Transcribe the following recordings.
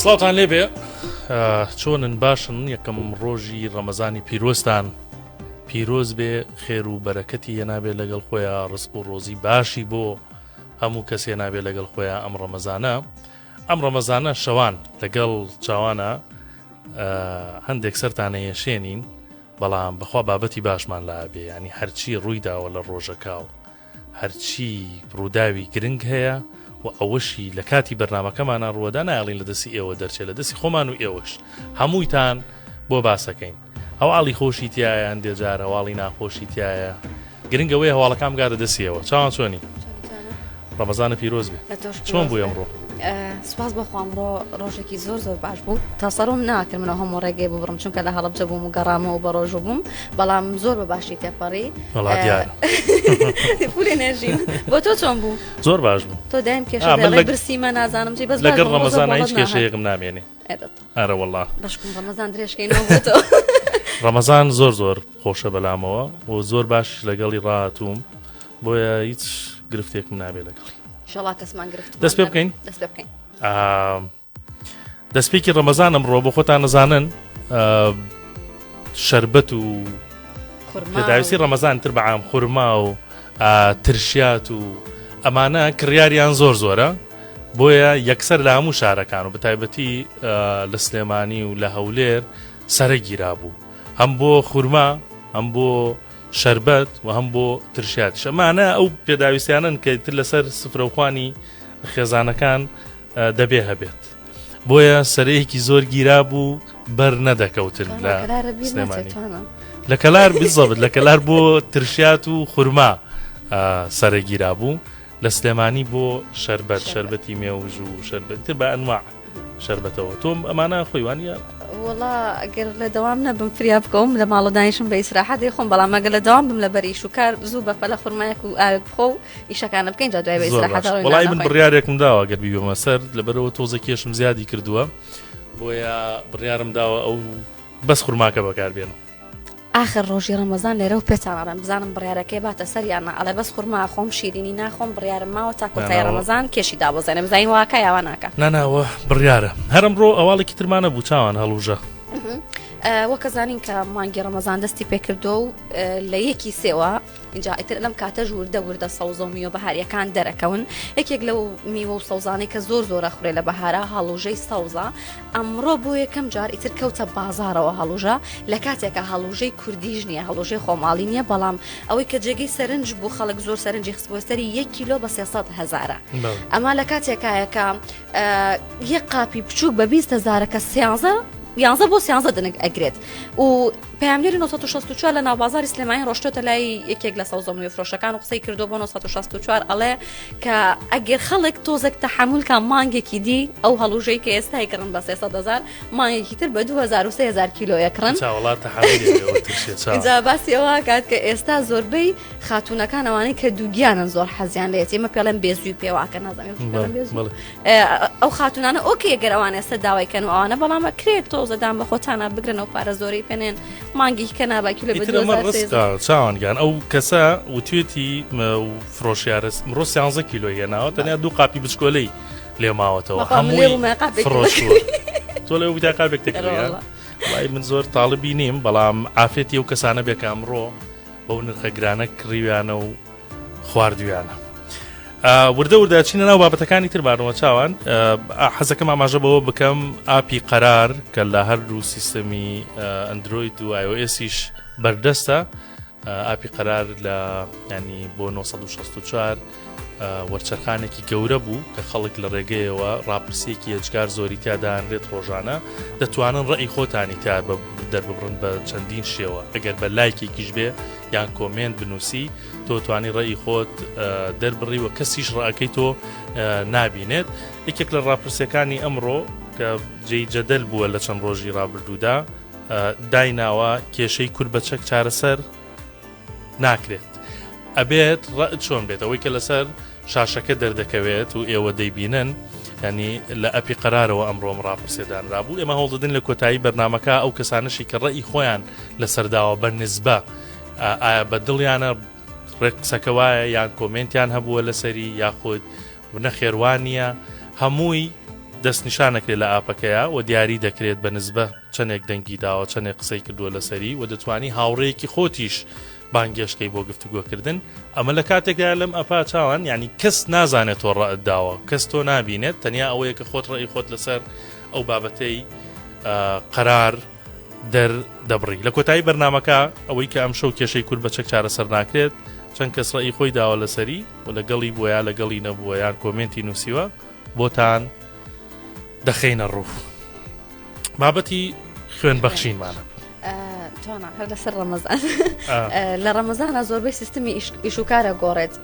سڵاوتان لێبێ چۆنن باشن یەکەم ڕۆژی ڕەمەزانی پیرۆزتان پیرۆز بێ خێر و بەرەکەتی هێنابێ لەگەڵ خۆیان ڕزق و ڕۆزی باشی بۆ هەموو کەسێ نابێ لەگەڵ خۆیان ئەم ڕەمەزانە ئەم ڕەمەزانە شەوان لەگەڵ چاوانە هەندێک سەرتانە یەشێنین بەڵام بەخوا بابەتی باشمان لابێ ینی هەرچی ڕووی داوە لە ڕۆژەکە و هەرچی ڕووداوی گرنگ هەیە و ئەوەشی لە کاتی بەرنمەکەمانە ڕووەدا نایڵین لە دەستی ئێوە دەرچێت لە دەستی خۆمان و ئێوەش هەموویتان بۆ باسەکەین هەواڵی خۆشی تایە هەندێ جار هەواڵی ناخۆشی تایە گرنگ ئەوەیە هەواڵەکان بگاتە دەستیەوە چاوان چۆنی ڕەمەزانە پیرۆز بێ چۆن بوو ئەمڕۆ سپاس بۆ خوا ئەمڕۆ ڕۆژێکی زۆر زۆر باش بوو تەسەڕم ناکرد منەوە هەموو ڕێگەی ببڕم چونکە لە هەڵەبجە بووم و گەڕامەوە بە ڕۆژوو بووم بەڵام زۆر بە باشی تێپەڕی پولی نێژیم بۆ تۆ چۆن بوو زۆر باش بوو تۆ دایم کێشە برسیمە نازانم چی بەس لەگەڵ ڕەمەزان هیچ کێشەیەکم نامێنێ ئەرە وەڵا بەشکم ڕەمەزان درێژکەینەوە بۆ تۆ. ڕەمەزان زۆر زۆر خۆشە بەلامەوە و زۆر باش لەگەڵی ڕاتوم بۆیە هیچ گرفتێکم نابێ لەگەڵی شەڵا کەسمان گرفت دەست پێ بکەین دەست پێ بکەین دەستپێکی ڕەمەزان ئەمڕۆ بۆ خۆتان نەزانن شربەت و پێداویستی ڕەمەزان تر بەعام خورما و ترشیات و ئەمانە کڕیاریان زۆر زۆرە بۆیە یەکسەر لە هەموو شارەکان و بەتایبەتی لە سلێمانی و لە هەولێر سەرە گیرابوو هەم بۆ خورما هەم بۆ شربەت و هەم بۆ ترشیاتیش ئەمانە ئەو پێداویستیانن کە تر لەسەر سفرەوخوانی خێزانەکان دەبێ هەبێت بۆیە سەرەیەکی زۆر گیرا بوو بەر نەدەکەوتن لە سلێمانی لە کەلار بزەبت لە کەلار بۆ ترشیات و خورما سەرە گیرا بوو لە سلێمانی بۆ شەربەت شەربەتی مێوژ و شەربەت بە ئەنواع شەربەتەوە تۆم ئەمانە خۆی وانە وەڵا ئەگەر لە دەوام نەبم فریا بکەوم لە ماڵە دانیشم بە ئیسراحەتی خۆم بەڵام ئەگەر لە دەوام بم لە بەریش و کار زوو بە پەلە خورمایەک و ئاوێک بخۆ و ئیشەکانە بکەین جا دوای بە ئیسراحەت ڕۆین وەڵای من بڕیارێکم داوە گەر بیبەمە سەر لەبەرەوە تۆزە کێشم زیادی کردووە بۆیە بڕیارم داوە ئەو بەس خورماکە بەکاربێنم ئاخر ڕۆژی ڕەمەزان لێرە و پێتان ئەڵێم بزانم بڕیارەکەی باتە سەر یان نا ئەڵێ بەس خورما ئەخۆم شیرینی ناخۆم بڕیارم ماوە تا کۆتایی ڕەمەزان کێشی دابەزێنێ بزانین واکا یا وا ناکا. نا نا ئەوە بڕیارە هەر ئەمڕۆ هەواڵێکی ترمانە بوو چاوان هەڵوژە. وەکە زانین کە مانگی ڕەمەزان دەستی پێکردووە و لە یەکی سێوە ئینجا ئیتر لەم کاتەش وردە وردە سەوزە و میوە بەهاریەکان دەرەکەون یەکێک لەو میوە و سەوزانەی کە زۆر زۆر ئەخورێ لە بەهارا هەڵوژەی سەوزە ئەمڕۆ بۆ یەکەم جار ئیتر کەوتە بازارەوە هەڵوژە لە کاتێکە هەڵوژەی کوردیش نییە هەڵوژەی خۆماڵی نییە بەڵام ئەوەی کە جێگەی سەرنج بوو خەڵک زۆر سەرنجی خستبووە سەری یەک کیلۆ بە 300 هەزارە ئەمە لە کاتێکایە کە یەک قاپی بچووک بە 20 هەزارە کە سیانزە یانزە بۆ سیانزە دەنگ ئەگرێت و پەیامنێری 964 لە ناوبازاری سلێمانی ڕۆشتۆتە لای یەکێک لە سەوزە میوە فرۆشەکان و قسەی کردو بۆ 964 ئەڵێ کە ئەگەر خەڵک تۆزێک تەحەمول کا مانگێکی دی ئەو هەڵوژەی کە ئێستا یکڕن بە 300 هەزار مانگێکی تر بە 2000 و 3000 کیلۆ یەکڕن جا باسی ئەوە کات کە ئێستا زۆربەی خاتوونەکان ئەوانەی کە دووگیانن زۆر حەزیان لێت ئێمە پێڵێن بێزوی پێواکە نازانم ئەو خاتونانە ئۆکەی گەر ئەوان ئێستا داوای کەن و ئەوانە بەڵام ئەکرێت تۆزە دان بە خۆتانە بگرن ئەو پارە زۆرەی پێنێن مانگی کە نابا کیلۆ بە ئیتر ئەمە 2000 ڕستە چاوان گیان ئەو کەسە وتوێتی فرۆشیارە مڕۆ سیانزە کیلۆی هێناوە تەنیا دوو قاپی بچکۆلەی لێ ماوەتەوە هەمووی فرۆشتووە تۆ لەو بتا قاپێک تێکڕی وای من زۆر تاڵبی نیم بەڵام عافێتی ئەو کەسانە بێ کە ئەمڕۆ بەو نرخە گرانە کڕیویانە و خواردویانە. وردە وردە چینە ناو بابەتەکانی تر بارنەوە چاوان حەزەکەم ئاماژە بەوە بکەم ئاپی قەرار کە لە هەردوو سیستەمی ئەندرۆید و iOS یش بەردەستە ئاپی قەرار لە ینی بۆ 964 وەرچەرخانێکی گەورە بوو کە خەڵک لە ڕێگەیەوە ڕاپرسیەکی ئێجگار زۆری تیادانرێت ڕۆژانە دەتوانن ڕێی خۆتانی تیا دەرببڕن بە چەندین شێوە ئەگەر بە لایکێکیش بێ یان comment بنووسی تۆ توانی ڕێی خۆت دەربڕی و کەسیش ڕاکەی تۆ نابینێت یەکێک لە ڕاپرسیەکانی ئەمڕۆ کە جێی جەدەل بووە لە چەند ڕۆژی ڕابردوودا دایناوە کێشەی کورد بە چەک چارەسەر ناکرێت ئەبێت ڕە چۆن بێت ئەوەی کە لەسەر شاشەکە دەردەکەوێت و ئێوە دەیبینن ینی لە ئەپی قەرارەوە ئەمڕۆم ڕاپرسێدانرابوو ئێمە هەوڵدەدەین لە کۆتایی بەرنمەکە ئەو کەسانشی کە ڕێی خۆیان لەسەرداوە بە نسبە ئایا بە دڵیانە ڕێک قسەکە وایە یان کۆمێنتیان هەبووە لەسەری یاخود نەخێر وا نییە هەمووی دەستنیشان ئەکرێت لە ئاپەکەیا و دیاری دەکرێت بە نسبە چەندێک دەنگی داوە چەندێک قسەی کردووە لەسەری و دەتوانی هاوڕێیەکی خۆتیش بانگێشتکەی بۆ گفتوگۆکردن ئەمە لە کاتێکدا لەم ئەپا چاوان یعنی کەس نازانێت تۆ ڕەئت داوە کەس تۆ نابینێت تەنیا ئەوەیە کە خۆت ڕێی خۆت لەسەر ئەو بابەتەی قەرار دەر دەبڕی لە کۆتایی بەرنمەکە ئەوەی کە ئەم شەو کێشەی کورد بە چەک چارەسەر ناکرێت چەند کەس ڕێی خۆی داوە لەسەری و لەگەڵی بووە یا لەگەڵی نەبووە یان کۆمێنتی نووسیوە بۆتان دەخەینە ڕوو بابەتی خوێن بەخشینمانە. توانا هەر لەسەر ڕەمەزان لە ڕەمەزانە زۆربەی سیستمی ئیشوکارە گۆڕێت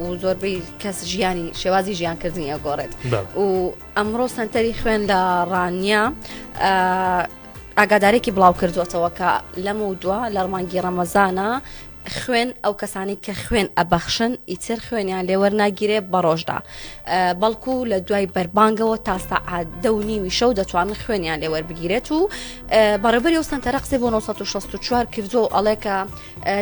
و زۆربەی کەس ژیانی شێوازی ژیانکردنی ئەگۆڕێت و ئەمڕۆ سنتەری خوێن لە ڕانیە ئاگادارێکی بڵاو کردووەتەوە کە لەمە و دوا لە ڕمانگی ڕەمەزانە خوێن ئەو کەسانەی کە خوێن ئەبەخشن ئیتر خوێنیان لێ وەرناگیرێ بە ڕۆژدا بەڵکو لە دوای بەربانگەوە تا سەعات دە و نیوی شەو دەتوانن خوێنیان لێ وەربگیرێت و بەڕێبەری ئەو سەنتەرە قسەی بۆ 964 کردووە و ئەڵێ کە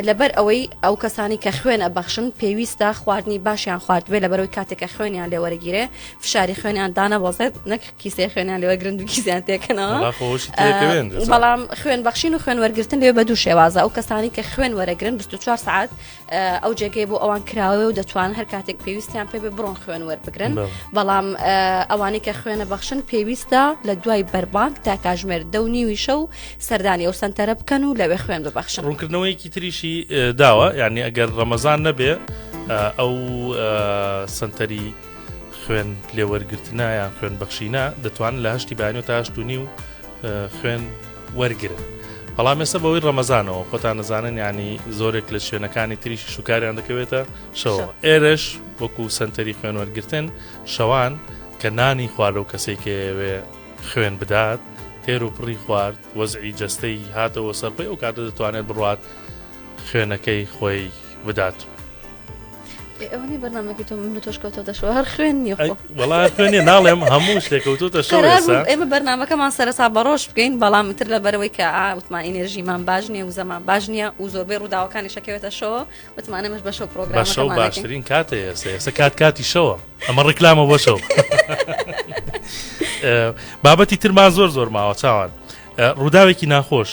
لەبەر ئەوەی ئەو کەسانی کە خوێن ئەبەخشن پێویستە خواردنی باشیان خواردبێ لەبەرەوەی کاتێک کە خوێنیان لێ وەرەگیرێ فشاری خوێنیان دانەبەزێت نەک کیسەی خوێنیان لێوەگرن و کیسیان تێکەنەوە بەڵام خوێن بەخشین و خوێن وەرگتن لێ بە دوو شێوازە ئەو کەسانی کە خوێن وەرەگرن 24 سعات ئەو جێگەی بۆ ئەوان کراوە و دەتوان هەر کاتێک پێویستیان پێ بێ بڕۆن خوێن وەربگرن بەڵام ئەوانەی کە خوێنە بەخشن پێویستە لە دوای بەربانگ تا کاژمێر دە و نیوی شەو سەردانی ئەو سنتەرە بکەن و لەوێ خوێن ببەخشن. ڕوونکردنەوەیەکی تریشی داوە یعنی ئەگەر ڕەمەزان نەبێ ئەو سنتەری خوێن لێوەرگرتنە یان خوێن بەخشینە دەتوانن لە هەشتی بەیانی تا هەشت و نیو خوێن وەرگرن بەڵام ئێستا بەوەی ڕەمەزانەوە خۆتان نەزانن ینی زۆرێک لە شوێنەکانی تریش شوکاریان دەکەوێتە شەوە ئێرش وەکو سنتەری خوێن وەرگتن شەوان کە نانی خوارد و کەسێک کەوێ خوێن بدات تێر و پڕی خوارد وەزعی جەستەی هاتەوە سەرخۆی ئەو کاتە دەتوانێت بڕات خوێنەکەی خۆی بدات. ئەوەی بەرنامەکەی تۆ من تۆش کەوتۆتە شەوە هەر خوێن نیە خۆ وەڵا خوێنێ ناڵێم هەموو شتێک کەوتۆتە شەوە ئێستا ئێمە بەرنامەکەمان سەرەتا بە ڕۆژ بکەین بەڵام تر لە بەرەوەی کە وتمان ئینێرژیمان باش نییە و زەمان باش نییە و زۆربەی ڕووداوەکانی شەکەوێتە شەوە وتمان ئێمەش بە شەو پرۆگرام بە شەو باشترین کاتە ئێستا ئێستا کات کاتی شەوە ئەمە ڕیکلامە بۆ شەو بابەتی ترمان زۆر زۆر ماوە چاوان ڕووداوێکی ناخۆش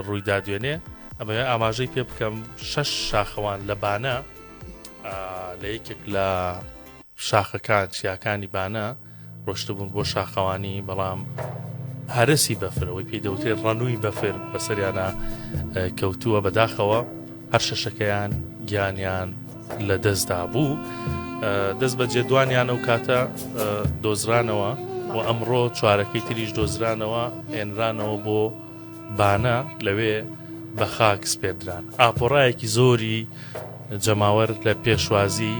ڕوویدا دوێنێ، ئەمەوێ ئاماژەی پێ بکەم شەش شاخەوان لە بانە لە یەکێک لە شاخەکان چیاکانی بانە ڕۆشتبوون بۆ شاخەوانی بەڵام هەرسی بەفر ئەوەی پێی دەوترێت ڕەنووی بەفر بەسەریانە کەوتووە بەداخەوە هەر شەشەکەیان گیانیان لە دەستدا بوو دەست بە جێدوانیان ئەو کاتە دۆزرانەوە و ئەمڕۆ چوارەکەی تریش دۆزرانەوە هێنرانەوە بۆ بانە لەوێ بە خاک سپێردران. ئاپۆرایەکی زۆری جەماوەر لە پێشوازی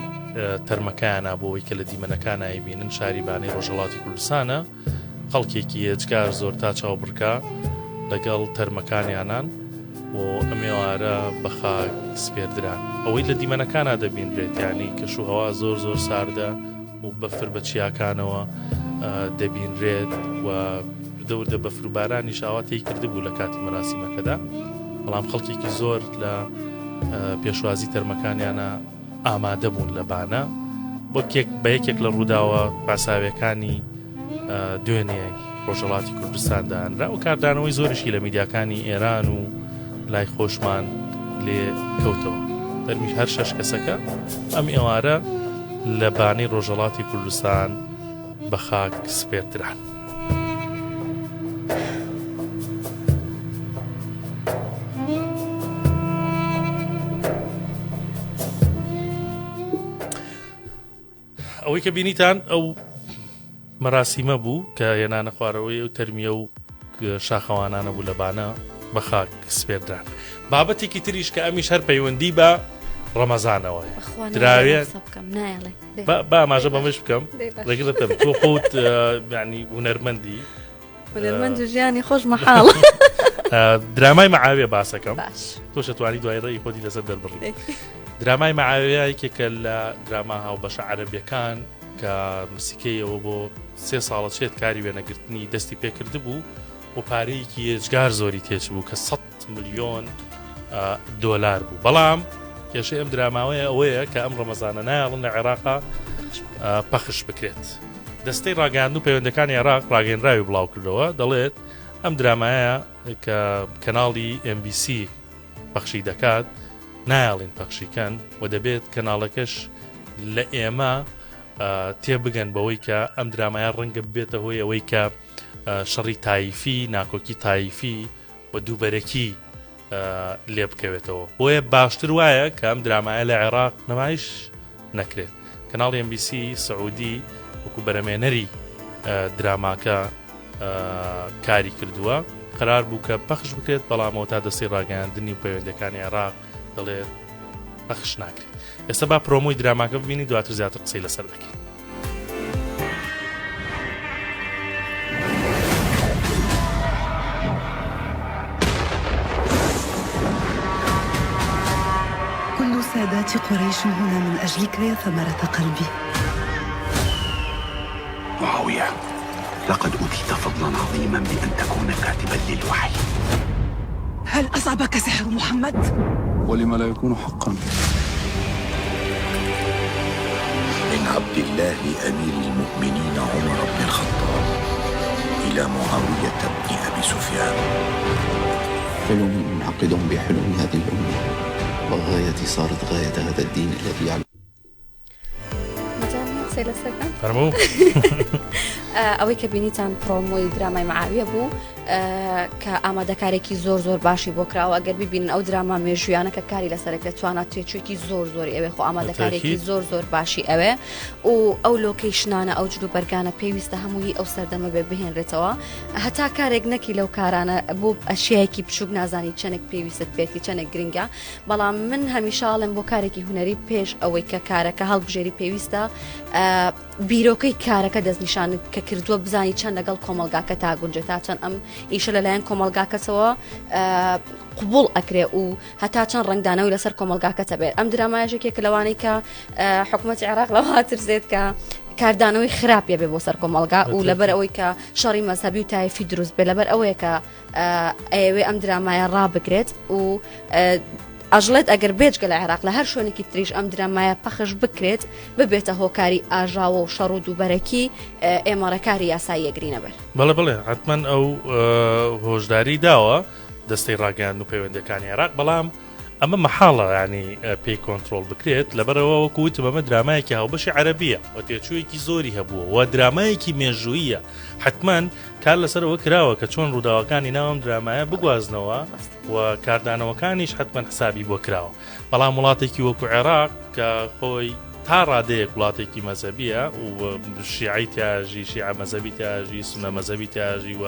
تەرمەکەیانا بۆ ئەوەی کە لە دیمەنەکانا ئەیبینن شاری بانەی ڕۆژهەڵاتی کوردستانە، خەڵکێکی ئێجگار زۆر تا چاوبڕکە لەگەڵ تەرمەکانیانان و ئەم ئێوارە بە خاک سپێردران. ئەوەی لە دیمەنەکانا دەبینرێت یانی کەشوهەوا زۆر زۆر ساردە و بەفر بە چیاکانەوە دەبینرێت و وردە وردە بەفر و بارانیش ئاوا تێی کردبوو لە کاتی مەراسیمەکەدا بەڵام خەڵکێکی زۆر لە پێشوازی تەرمەکانیانە ئامادە بوون لە بانە وەکێک بە یەکێک لە ڕووداوە پاساویەکانی دوێنێ ڕۆژهەڵاتی کوردستان دانرا و کاردانەوەی زۆریشی لە میدیاکانی ئێران و لای خۆشمان لێ کەوتەوە تەرمی هەر شەش کەسەکە ئەم ئێوارە لە بانەی ڕۆژهەڵاتی کوردستان بە خاک سپێردران. ئەوەی کە بینیتان ئەو مەراسیمە بوو کە هێنانە خوارەوەی ئەو تەرمیە و شاخەوانانە بوو لە بانە بە خاک سپێردران بابەتێکی تریش کە ئەمیش هەر پەیوەندی بە ڕەمەزانەوە دراوێ با ئاماژە بەمەش بکەم ڕێگرتم تۆ خۆت ینی هونەرمەندی هونەرمەند و ژیانی خۆش مەحاڵ درامای مەعاوێ باسەکەم تۆ شەتوانی دوای ڕێی خۆتی لەسەر دەربڕی درامای مەعاوێ یەکێکە لە دراما هاوبەشە عەرەبیەکان کە مسیکەیەوە بۆ سێ ساڵە چێت کاری وێنەگرتنی دەستی پێکردبوو و پارەیەکی یەجگار زۆری تێچبوو کە 100 ملیۆن دۆلار بوو بەڵام کێشەی ئەم دراماوەیە ئەوەیە کە ئەم ڕەمەزانە نایەڵن لە عێراقا پەخش بکرێت. دەستەی ڕاگەیاندن و پەیوەندەکانی عێراق ڕاگەیەنراوی بڵاوکردەوە دەڵێت ئەم درامایە کە کەناڵی MBC پەخشی دەکات نایەڵین پەخشی کەن و دەبێت کەناڵەکەش لە ئێمە تێبگەن بەوەی کە ئەم درامایە ڕەنگە ببێتە هۆی ئەوەی کە شەڕی تایفی ناکۆکی تایفی و دووبەرەکی لێ بکەوێتەوە بۆیە باشتر وایە کە ئەم درامایە لە عێراق نمایش نەکرێت کەناڵی MBC سعودی وەکو بەرەمێنەری دراماکە کاری کردووە قرار بوو کە پەخش بکرێت بەڵامەوە تا دەستی ڕاگەیاندنی و پەیوەندەکانی عێراق دەڵێت پەخش ناکرێت ئێستا با پرۆمۆی دراماکە ببینی دواتر زیاتر قسەی لەسەر دەکەین. كل سادات قريش هنا من أجلك يا ثمرة قلبي معاوية لقد أوتيت فضلا عظيما بأن تكون كاتبا للوحي هل أصابك سحر محمد؟ ولم لا يكون حقا من عبد الله أمير المؤمنين عمر بن الخطاب إلى معاوية بن أبي سفيان حلمي منعقد بحلم هذه الأمة وغايتي صارت غاية هذا الدين الذي يعلو فەرموو ئەوەی کە بینیتان پرۆمۆی درامای معاویە بوو کە ئامادەکارێکی زۆر زۆر باشی بۆ کراوە ئەگەر ببینن ئەو دراما مێژویانە کە کاری لەسەرەکە توانا تێچوویەکی زۆر زۆری ئەوێ خۆ ئامادەکارێکی زۆر زۆر باشی ئەوێ و ئەو location انە ئەو جلو بەرگانە پێویستە هەمووی ئەو سەردەمە بێ بهێنرێتەوە هەتا کارێک نەکی لەو کارانە بۆ ئەشیایەکی بچووک نازانی چەندێک پێویستت پێێتی چەندێک گرنگە بەڵام من هەمیشە ئەڵێم بۆ کارێکی هونەری پێش ئەوەی کە کارەکە هەڵبژێری پێویستە بیرۆکەی کارەکە دەستنیشانت کە کردووە بزانی چەند لەگەڵ کۆمەلگاکە تا گونجێت تا چەند ئەم ئیشە لەلایەن کۆمەلگاکەسەوە قوبول ئەکرێ و هەتا چەند ڕنگدانەوەی لەسەر کۆمەلگاکە تەبێت ئەم درامایەژێکێک لەوانەی کە حکوومەت عێراق لەوە ترسێت کە کاردانەوەی خراپ بێ بۆ سەر کۆمەلگا و لەبەر ئەوەی کە شەڕی مەزهبی و تایفی دروست بێ لەبەر ئەوەیە کە ئەیەوێ ئەم درامایە ڕابگرێت و ئەژڵێت ئەگەر بێجگە لە عێراق لە هەر شوێنێکی تریش ئەم درامایە پەخش بکرێت ببێتە هۆکاری ئاژاوە و شەڕ و دووبەرەکی ئێمە ڕێکاری یاسایی ئەگرینە بەر. بەڵێ بەڵێ حەتمەن ئەو هۆشداری داوە دەستەی ڕاگەیاندن و پەیوەندیەکانی عێراق بەڵام ئەمە مەحاڵە ینی پێی کۆنتترۆل بکرێت لەبەرەوە وەکو وتم ئەمە درامایەکی هاوبەشی عەربیە و تێچوویەکی زۆری هەبووە و درامایەکی مێژوویە حتمما کار لەسەر ئەوە کراوە کە چۆن ڕووداوەکانی ناو ئەم درامایە بگوازنەوە و کاردانەوەکانیش حتمما حسابی بۆ کراوە بەڵام وڵاتێکی وەکو عێراق کە خۆی تا ڕادەیەک وڵاتێکی مەزەبیە و شیعی تیاژی شیعە مەزەبی تیاژی سونە مەزەبی تیاژی و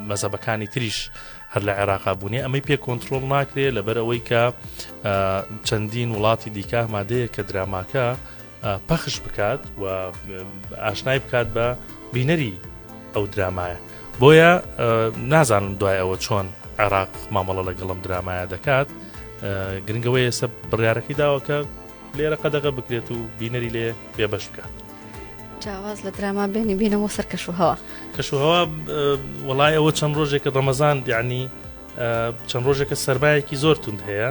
مەزەبەکانی تریش هەر لە عێراقا بوونی ئەمەی پێ کۆنتترۆل ناکرێ لەبەر ئەوەی کە چەندین وڵاتی دیکە ئامادەیە کە دراماکە پەخش بکات و ئاشنای بکات بە بینەری ئەو درامایە بۆیە نازانم دوای ئەوە چۆن عێراق مامەڵە لەگەڵم درامایە دەکات گرنگەوەی ئێستا بڕیارەکەی داوە کە لێرە قەدەغە بکرێت و بینەری لێ بێبەش بکات جاواز لە دراما بێنی بینەوە سەر کەشوهەوا کەشوهەوا وڵای ئەوە چەند ڕۆژێکە ڕەمەزان یعنی چەند ڕۆژێکە سەرمایەکی زۆر تند هەیە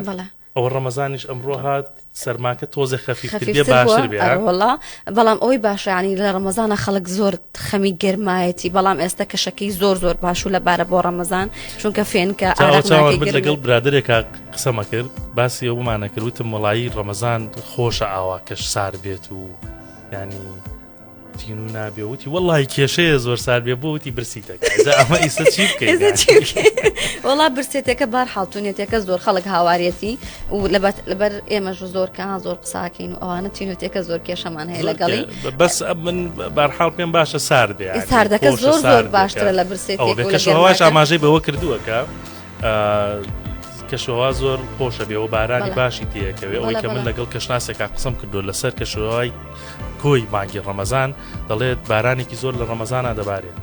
ئەوە ڕەمەزانیش ئەمڕۆ هات سەرماکە تۆزێ خەفیفتر بێ باشتر بێ ئەرەوەڵا بەڵام ئەوەی باشە یانی لە ڕەمەزانە خەڵک زۆر خەمی گەرمایەتی بەڵام ئێستا کەشەکەی زۆر زۆر باش و لەبارە بۆ ڕەمەزان چونکە فێنکە ئارەقناکەی من لەگەڵ برادەرێکا قسەمە کرد باسی ئەومانە کرد وتم وەڵایی ڕەمەزان خۆشە ئاوا کەش سار بێت و ینی تینوو نابێ وتی وەڵی کێشەیە زۆر سار بێ بۆ وتی برسیتەکە ئەمە ئیستا چی بکەین وەڵا برسێتەکە بار حاڵتونێتەکە زۆر خەڵک هاوارەتی و لەبەر ئێمەش زۆر کە زۆر قساکەین و ئەوانە تینوتێکە زۆر کێشەمان هەیە لەگەڵی بەس من بارحاڵ پێم باشە سار بێ ساردەکە زۆر زۆر باشترە لە برسێت کەشەوەش ئاماژەی بەوە کردووە کە کەشوهەوا زۆر خۆشە بێ و بارانی باشی تێکەوێ ئەوەی کە من لەگەڵ کەشناسێکا قسەم کردو لەسەر کەشوهەوای کۆی مانگی ڕەمەزان دەڵێت بارانێکی زۆر لە ڕەمەزانە دەبارێت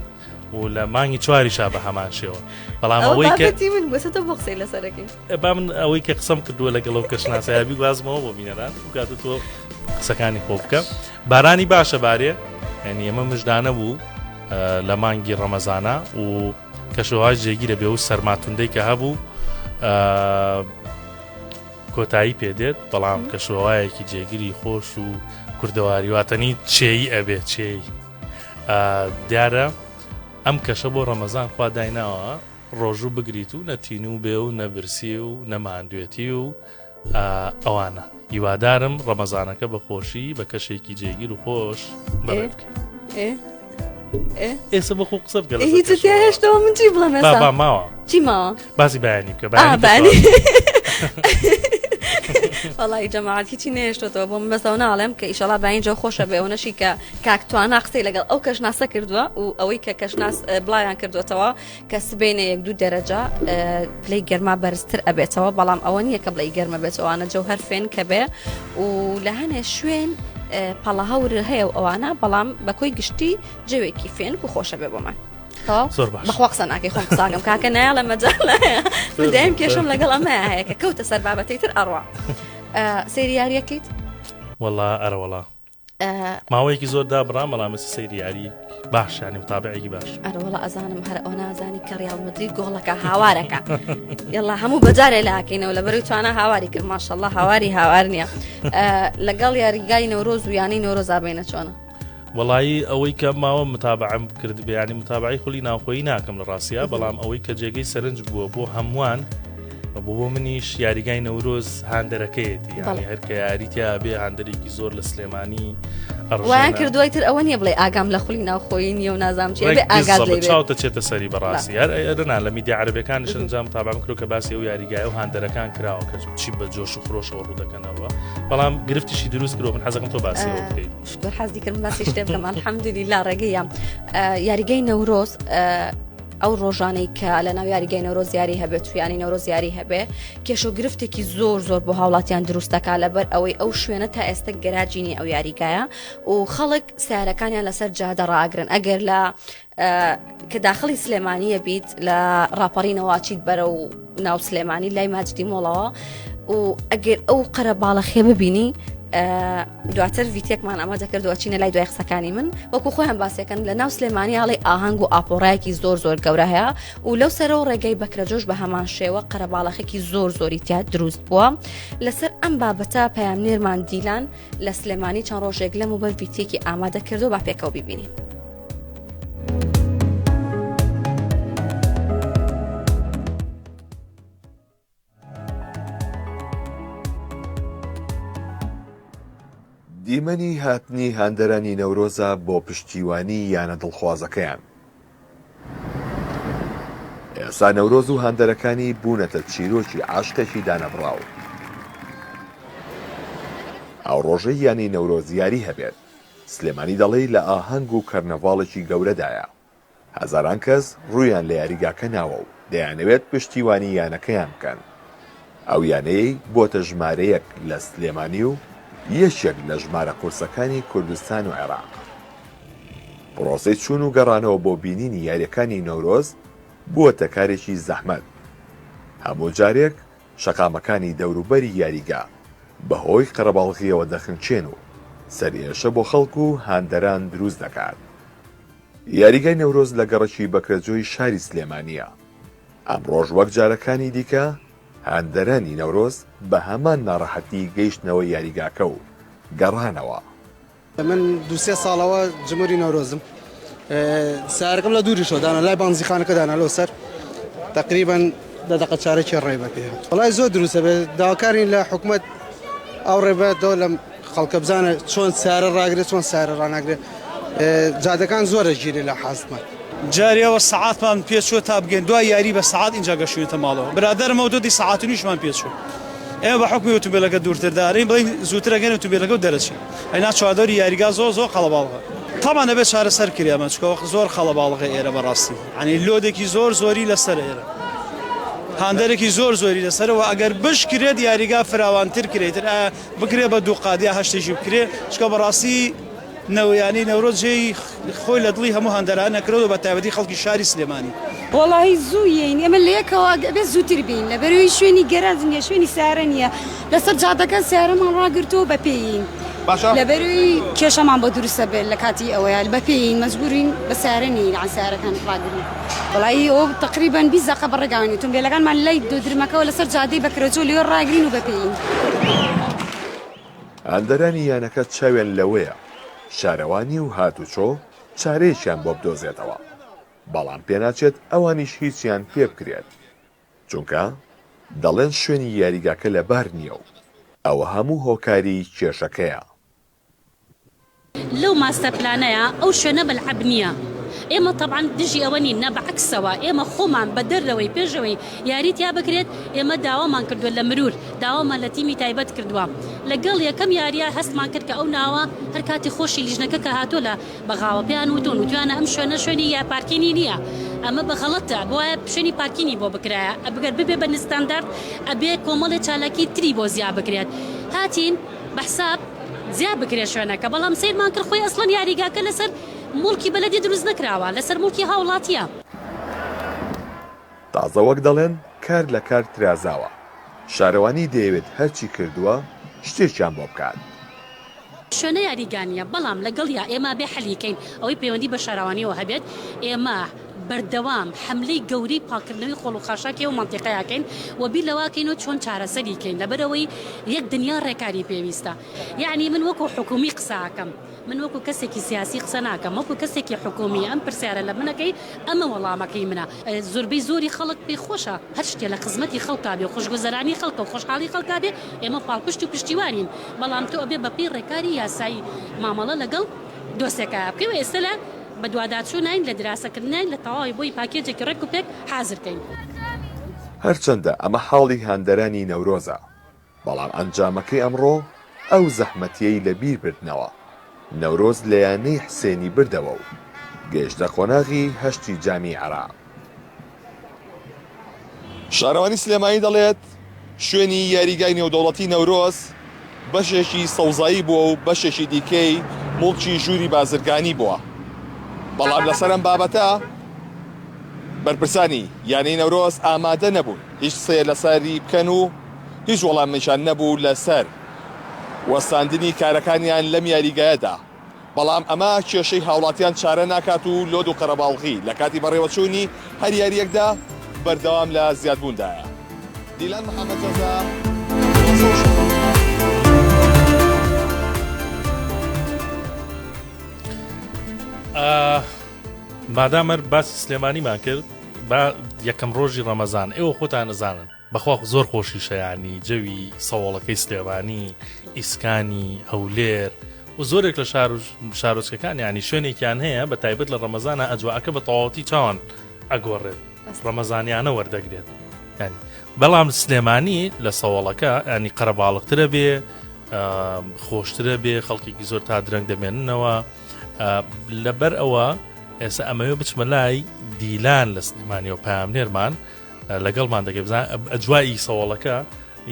و لە مانگی چواریشا بە هەمان شێوە بەڵام ئەوەی کە من بەسەتە بۆ قسەی لەسەرەکەی با من ئەوەی کە قسەم کردووە لەگەڵ ئەو کەشناسەیە بیگوازمەوە بۆ بینەران کاتە تۆ قسەکانی خۆ بکە بارانی باشە بارێ یعنی ئەمە مژدانە بوو لە مانگی ڕەمەزانە و کەشوهەوای جێگیرە بێ و سەرما توندەی کە هەبوو. کۆتایی پێدێت بەڵام کەشوهەوایەکی جێگیری خۆش و کوردەواری واتەنی چێی ئەبێ چێی دیارە ئەم کەشە بۆ ڕەمەزان خوا دایناوە ڕۆژوو بگریت و نە تینوو بێ و نە برسی و نە ماندوێتی و ئەوانە هیوادارم ڕەمەزانەکە بە خۆشی بە کەشێکی جێگیر و خۆش بەڕێ بکەین ئێستا بە خۆ قسە بکە هیچ هێشتەوە من چی بڵێم ئێستا با ماوە چی ماوە باسی بەیانی بکە بەیانی وەڵی جەماعەت هیچی نێشتەوە بۆ من بەسەوە ناڵێم کە ئیشەڵا باین جەو خۆشە بێ ئەوەنەشی کە کاک توانا قسەی لەگەڵ ئەو کەشناسە کردووە و ئەوەی کە کەشناس بڵاویان کردوێتەوە کە سبینە یەک دوو دەرەجە پلەی گەرما بەرزتر ئەبێتەوە بەڵام ئەوە نییە کە بڵێ گەرمە بێتەوانە جەو هەر فێن کە بێ و لە هەنێ شوێن پەڵە هەور هەیە و ئەوانە بەڵام بە کۆی گشتی جەوێکی فێنک و خۆشە بێ بۆمان. زۆر باش بەخوا قسە ناکەی خۆم قساکەم کاکە نایڵێ مەجال من دایم کێشم لەگەڵ ئەمە هەیە کە کەوتە سەر بابەتەی تر ئەڕوا سەیری یاریەکەیت وەڵا ئەرەوەڵا ماوەیەکی زۆر دابڕام بەڵام ئێستا سەیری یاری باش ینی متابعێکی باش ئەرەوەڵا ئەزانم هەر ئەو نازانی کە ڕیاڵ مەدرید گۆڵەکە هاوارەکە یەڵا هەموو بەجارێ لاکەینەوە لە بەرەی توانا هاواری کرد ماشەڵڵا هاواری هاوار نییە لەگەڵ یاریگای نەورۆز و یانەی نەورۆزا بینە چۆنە وەڵایی ئەوەی کە ماوە متابعەم کرد بێ ینی متابعی خولی ناوخۆیی ناکەم لە ڕاستیا بەڵام ئەوەی کە جێگەی سەرنج بووە بۆ هەمووان بۆ بۆ منیش یاریگای نەورۆز هاندەرەکەیەتی یانی هەر کە یاری تیا بێ هاندەرێکی زۆر لە سلێمانی وایان کردووە تر ئەوە نییە بڵێ ئاگام لە خولی ناوخۆیی نییە و نازانم چی بێ ئاگات لێ بێ. چاوتە چێتە سەری بەڕاستی هەر ئەرنا لە میدیا عەرەبیەکانیش ئەنجام متابعەم کردو کە باسی ئەو یاریگایە و هاندەرەکان کراوە کە چی بە جۆش و خرۆشەوە ڕوو دەکەنەوە بەڵام گرفتیشی دروست کردووە من حەزەکەم تۆ باسی ئەوە بکەیت. شکر حەزی کردم باسی شتێ بکەم الحمدلله ڕێگەیە یاریگەی نەورۆز ئەو ڕۆژانەی کە لە ناو یاریگای نەورۆز یاری هەبێت و یانی نەورۆز یاری هەبێ کێشە و گرفتێکی زۆر زۆر بۆ هاوڵاتیان دروست دەکات لەبەر ئەوەی ئەو شوێنە تا ئێستا گەراجینی ئەو یاریگایە و خەڵک سیارەکانیان لەسەر جادە ڕاگرن ئەگەر لە کە داخڵی سلێمانیە بیت لە ڕاپەڕینەوە چیت بەرە و ناو سلێمانی لای ماجدی مۆڵەوە و ئەگەر ئەو قەرەباڵەخێ ببینی دواتر ڤیتێکمان ئەمە دەکردەوە چینە لای دوای قسەکانی من وەکو خۆیان باسیەکەن لە ناو سلێمانی ئاڵی ئاهەنگ و ئاپۆڕایەکی زۆر زۆر گەورە هەیە و لەو سەرەوە ڕێگەی بەکرەجۆش بە هەمان شێوە قەرەباڵەخێکی زۆر زۆری تیا دروست بووە لەسەر ئەم بابەتە پەیامنێرمان دیلان لە سلێمانی چەند ڕۆژێک لەمەوبەر ڤیتێکی ئامادە کردو با پێکەوە بیبینین. دیمەنی هاتنی هاندەرانی نەورۆزە بۆ پشتیوانی یانە دڵخوازەکەیان. ئێستا نەورۆز و هاندەرەکانی بوونەتە چیرۆکی عاشقێکی دانەبڕاو. ئەو ڕۆژەی یانەی نەورۆز یاری هەبێت، سلێمانی دەڵێی لە ئاهەنگ و کەرنەڤاڵێکی گەورەدایە. هەزاران کەس ڕوویان لە یاریگاکە ناوە و دەیانەوێت پشتیوانی یانەکەیان بکەن. ئەو یانەیەی بۆتە ژمارە یەک لە سلێمانی و یەکێک لە ژمارە قورسەکانی کوردستان و عێراق. پرۆسەی چوون و گەڕانەوە بۆ بینینی یارییەکانی نەورۆز بووەتە کارێکی زەحمەت. هەموو جارێک شەقامەکانی دەوروبەری یاریگا بەهۆی قەرەباڵغییەوە دەخنکێن و سەرئێشە بۆ خەڵک و هاندەران دروست دەکات. یاریگای نەورۆز لە گەڕەکی بەکرەجۆی شاری سلێمانییە. ئەمڕۆش وەک جارەکانی دیکە هاندەرانی نەورۆز بە هەمان ناڕەحەتی گەیشتنەوە یاریگاکە و گەڕانەوە. من دوو سێ ساڵەوە جموری نەورۆزم سارەکەم لە دووریشەوە دانا لای بانزیخانەکە دانا لەو سەر تقریبا دە دەقە چارەکی ڕێ بە پێ وڵای زۆر دروستە بێت داواکارین لە حکومت ئەو ڕێبەتەوە لەم خەڵکە بزانە چۆن سارە ڕاگرێت چۆن سارە ڕاناگرێت جادەکان زۆرە گیرێ لە حازمان. جارێ ئەوە سەعاتمان پێچووە تا بگەین دوای یاری بە سەعات ئینجا گەشتوینەتە ماڵەوە برادەرم ئەو دۆدی سەعات و نیوشمان پێچوو ئێمە بە حوکمی ئۆتومبێلەکە دوورتر دارین بڵێین زووتر ئەگەین ئۆتومبێلەکە و دەرەچین ئەینا چواردەوری یاریگا زۆر زۆر قەڵەباڵغە تەبعەن ئەبێ چارەسەر کرێ ئەمە چونکە وەخت زۆر قەڵەباڵغە ئێرە بەڕاستی یانی لۆدێکی زۆر زۆری لەسەرە ئێرە هاندەرێکی زۆر زۆری لەسەرە و ئەگەر بشکرێت یاریگا فراوانتر کرێت ئا بکرێ بە دوو قات یا هەشتێکی بکرێ چونکە بەڕاستی نەویانی نەورۆز جێی خۆی لە دڵی هەموو هەندەران ئەکرێت و بە تایبەتی خەڵکی شاری سلێمانی. وەڵاهی زوو یەین ئێمە لە یەکەوە ئەبێ زووتر بێین لەبەرئەوەی شوێنی گەراج نیە شوێنی سەیارە نیە لەسەر جادەکە سەیارەمان ڕاگرتووە بە پێ یین لەبەرئەوەی کێشەمان بۆ دروست ئەبێت لە کاتی ئەوەیا بە پێ یین مەجبورین بە سەیارە نەیین یان سەیارەکان ڕاگرین. وەڵایی ئەوە تەقریبەن 20 دەقە بە ڕێگاوەین ئۆتۆمبێلەکانمان لای دۆدرمەکەوە لەسەر جادەی بەکرەجۆ لەوێ ڕاگرین و بە پێین. هاندەرانی یانەکە چاویان لەوەیە شارەوانی و هاتوچۆ چارەیەکیان بۆ بدۆزێتەوە، بەڵام پێناچێت ئەوانیش هیچیان پێبکرێت، چونکە دەڵێن شوێنی یاریگاکە لەبار نییە و ئەوە هەموو هۆکاری کێشەکەیە. لەو ماستەر پلانەیا ئەو شوێنە مەلعەب نییە، ئێمە تەبعەن دژی ئەوە نین، نا بە عەکسەوە ئێمە خۆمان بە دەر لەوەی پێش ئەوەی یاری تیا بکرێت ئێمە داوامان کردووە لە مرور داوامان لە تیمی تایبەت کردووە لەگەڵ یەکەم یارییا هەستمان کرد کە ئەو ناوە هەر کاتی خۆشی لیژنەکە کە هاتووە لە بەغاوە پێیان وتوون وتویانە ئەم شوێنە شوێنی یا پارکینی نییە ئەمە بە غەڵەتە بوایە شوێنی پارکینی بۆ بکرایە ئەگەر ببێ بە نستاندارد ئەبێ کۆمەڵێ چالاکی تری بۆ زیا بکرێت هاتین بە حساب زیا بکرێت شوێنەکە بەڵام سەیرمان کرد خۆی ئەسڵەن یاریگاکە لەسەر موڵکی بەلەدی دروست نەکراوە لەسەر موڵکی هاوڵاتیە. تازە وەک دەڵێن کار لە کار ترازاوە، شارەوانی دەیەوێت هەرچی کردووە شتێکیان بۆ بکات. شوێنە یاریگا نیە بەڵام لەگەڵیا ئێمە بێ حەلی کەین ئەوەی پەیوەندی بە شارەوانیەوە هەبێت ئێمە بەردەوام حەملەی گەورەی پاککردنەوەی خۆڵ و خاشاکی ئەو مەنتیقەیە ئەکەین و بیر لەوە ئەکەینەوە چۆن چارەسەری کەین لەبەرئەوەی یەک دنیا ڕێکاری پێویستە یەعنی من وەکو حکومی قسە ئەکەم من وەکو کەسێکی سیاسی قسە ناکەم وەکو کەسێکی حکومی ئەم پرسیارە لە من ئەکەی ئەمە وەڵامەکەی منە زۆربەی زۆری خەڵک پێی خۆشە هەر شتێ لە خزمەتی خەڵکا بێ و خۆشگوزەرانی خەڵکە و خۆشحاڵی خەڵکا بێ ئێمە پاڵپشت و پشتیوانین بەڵام تۆ ئەبێ بەپێی ڕێکاری یاسایی مامەڵە لەگەڵ دۆسێکا بکەی و ئێستا لە بەدواداچووناین لە دراسەکردناین لە تەواوی بۆی پاکێجێکی ڕێک و پێک حازر کەین. هەرچەندە ئەمە حاڵی هاندەرانی نەورۆزە، بەڵام ئەنجامەکەی ئەمڕۆ ئەو زەحمەتییەی لەبیر بردنەوە، نەورۆز لە یانەی حسێنی بردەوە و گەیشتە قۆناغی هەشتی جامی عێراق. شارەوانی سلێمانی دەڵێت، شوێنی یاریگای نێودەوڵەتی نەورۆز بەشێکی سەوزایی بووە و بەشێکی دیکەی موڵکی ژووری بازرگانی بووە، بەڵام لەسەر ئەم بابەتە بەرپرسانی یانەی نەورۆز ئامادە نەبوون هیچ قسەیە لەسەری بکەن و هیچ وەڵامێکیان نەبوو لەسەر وەستاندنی کارەکانیان لەم یاریگایەدا. بەڵام ئەمە کێشەی هاوڵاتیان چارە ناکات و لۆد و قەرەباڵغی لە کاتی بەڕێوەچوونی هەر یارییەکدا بەردەوام لە زیادبووندایە. دیلان محەمەد جەزا، سۆشیال. مادام هەر باسی سلێمانیمان کرد با یەکەم ڕۆژی ڕەمەزان ئێوە خۆتان ئەزانن بەخوا زۆر خۆشیشە یانی جەوی سەوەڵەکەی سلێمانی ئیسکانی هەولێر و زۆرێک لە شار و شارۆچکەکان یانی شوێنێکیان هەیە بە تایبەت لە ڕەمەزانە ئەجواکە بە تەواوەتی چاوان ئەگۆڕێت ڕەمەزانیانە وەردەگرێت ینی بەڵام سلێمانی لە سەوەڵەکە ینی قەرەباڵغترە بێ خۆشترە بێ خەڵکێکی زۆر تا درەنگ دەمێننەوە لەبەر ئەوە ئێستا ئەمەوێ بچمە لای دیلان لە سلێمانی و پامنێرمان لەگەڵمان دەگەی بزان ئەجوایی سەوەڵەکە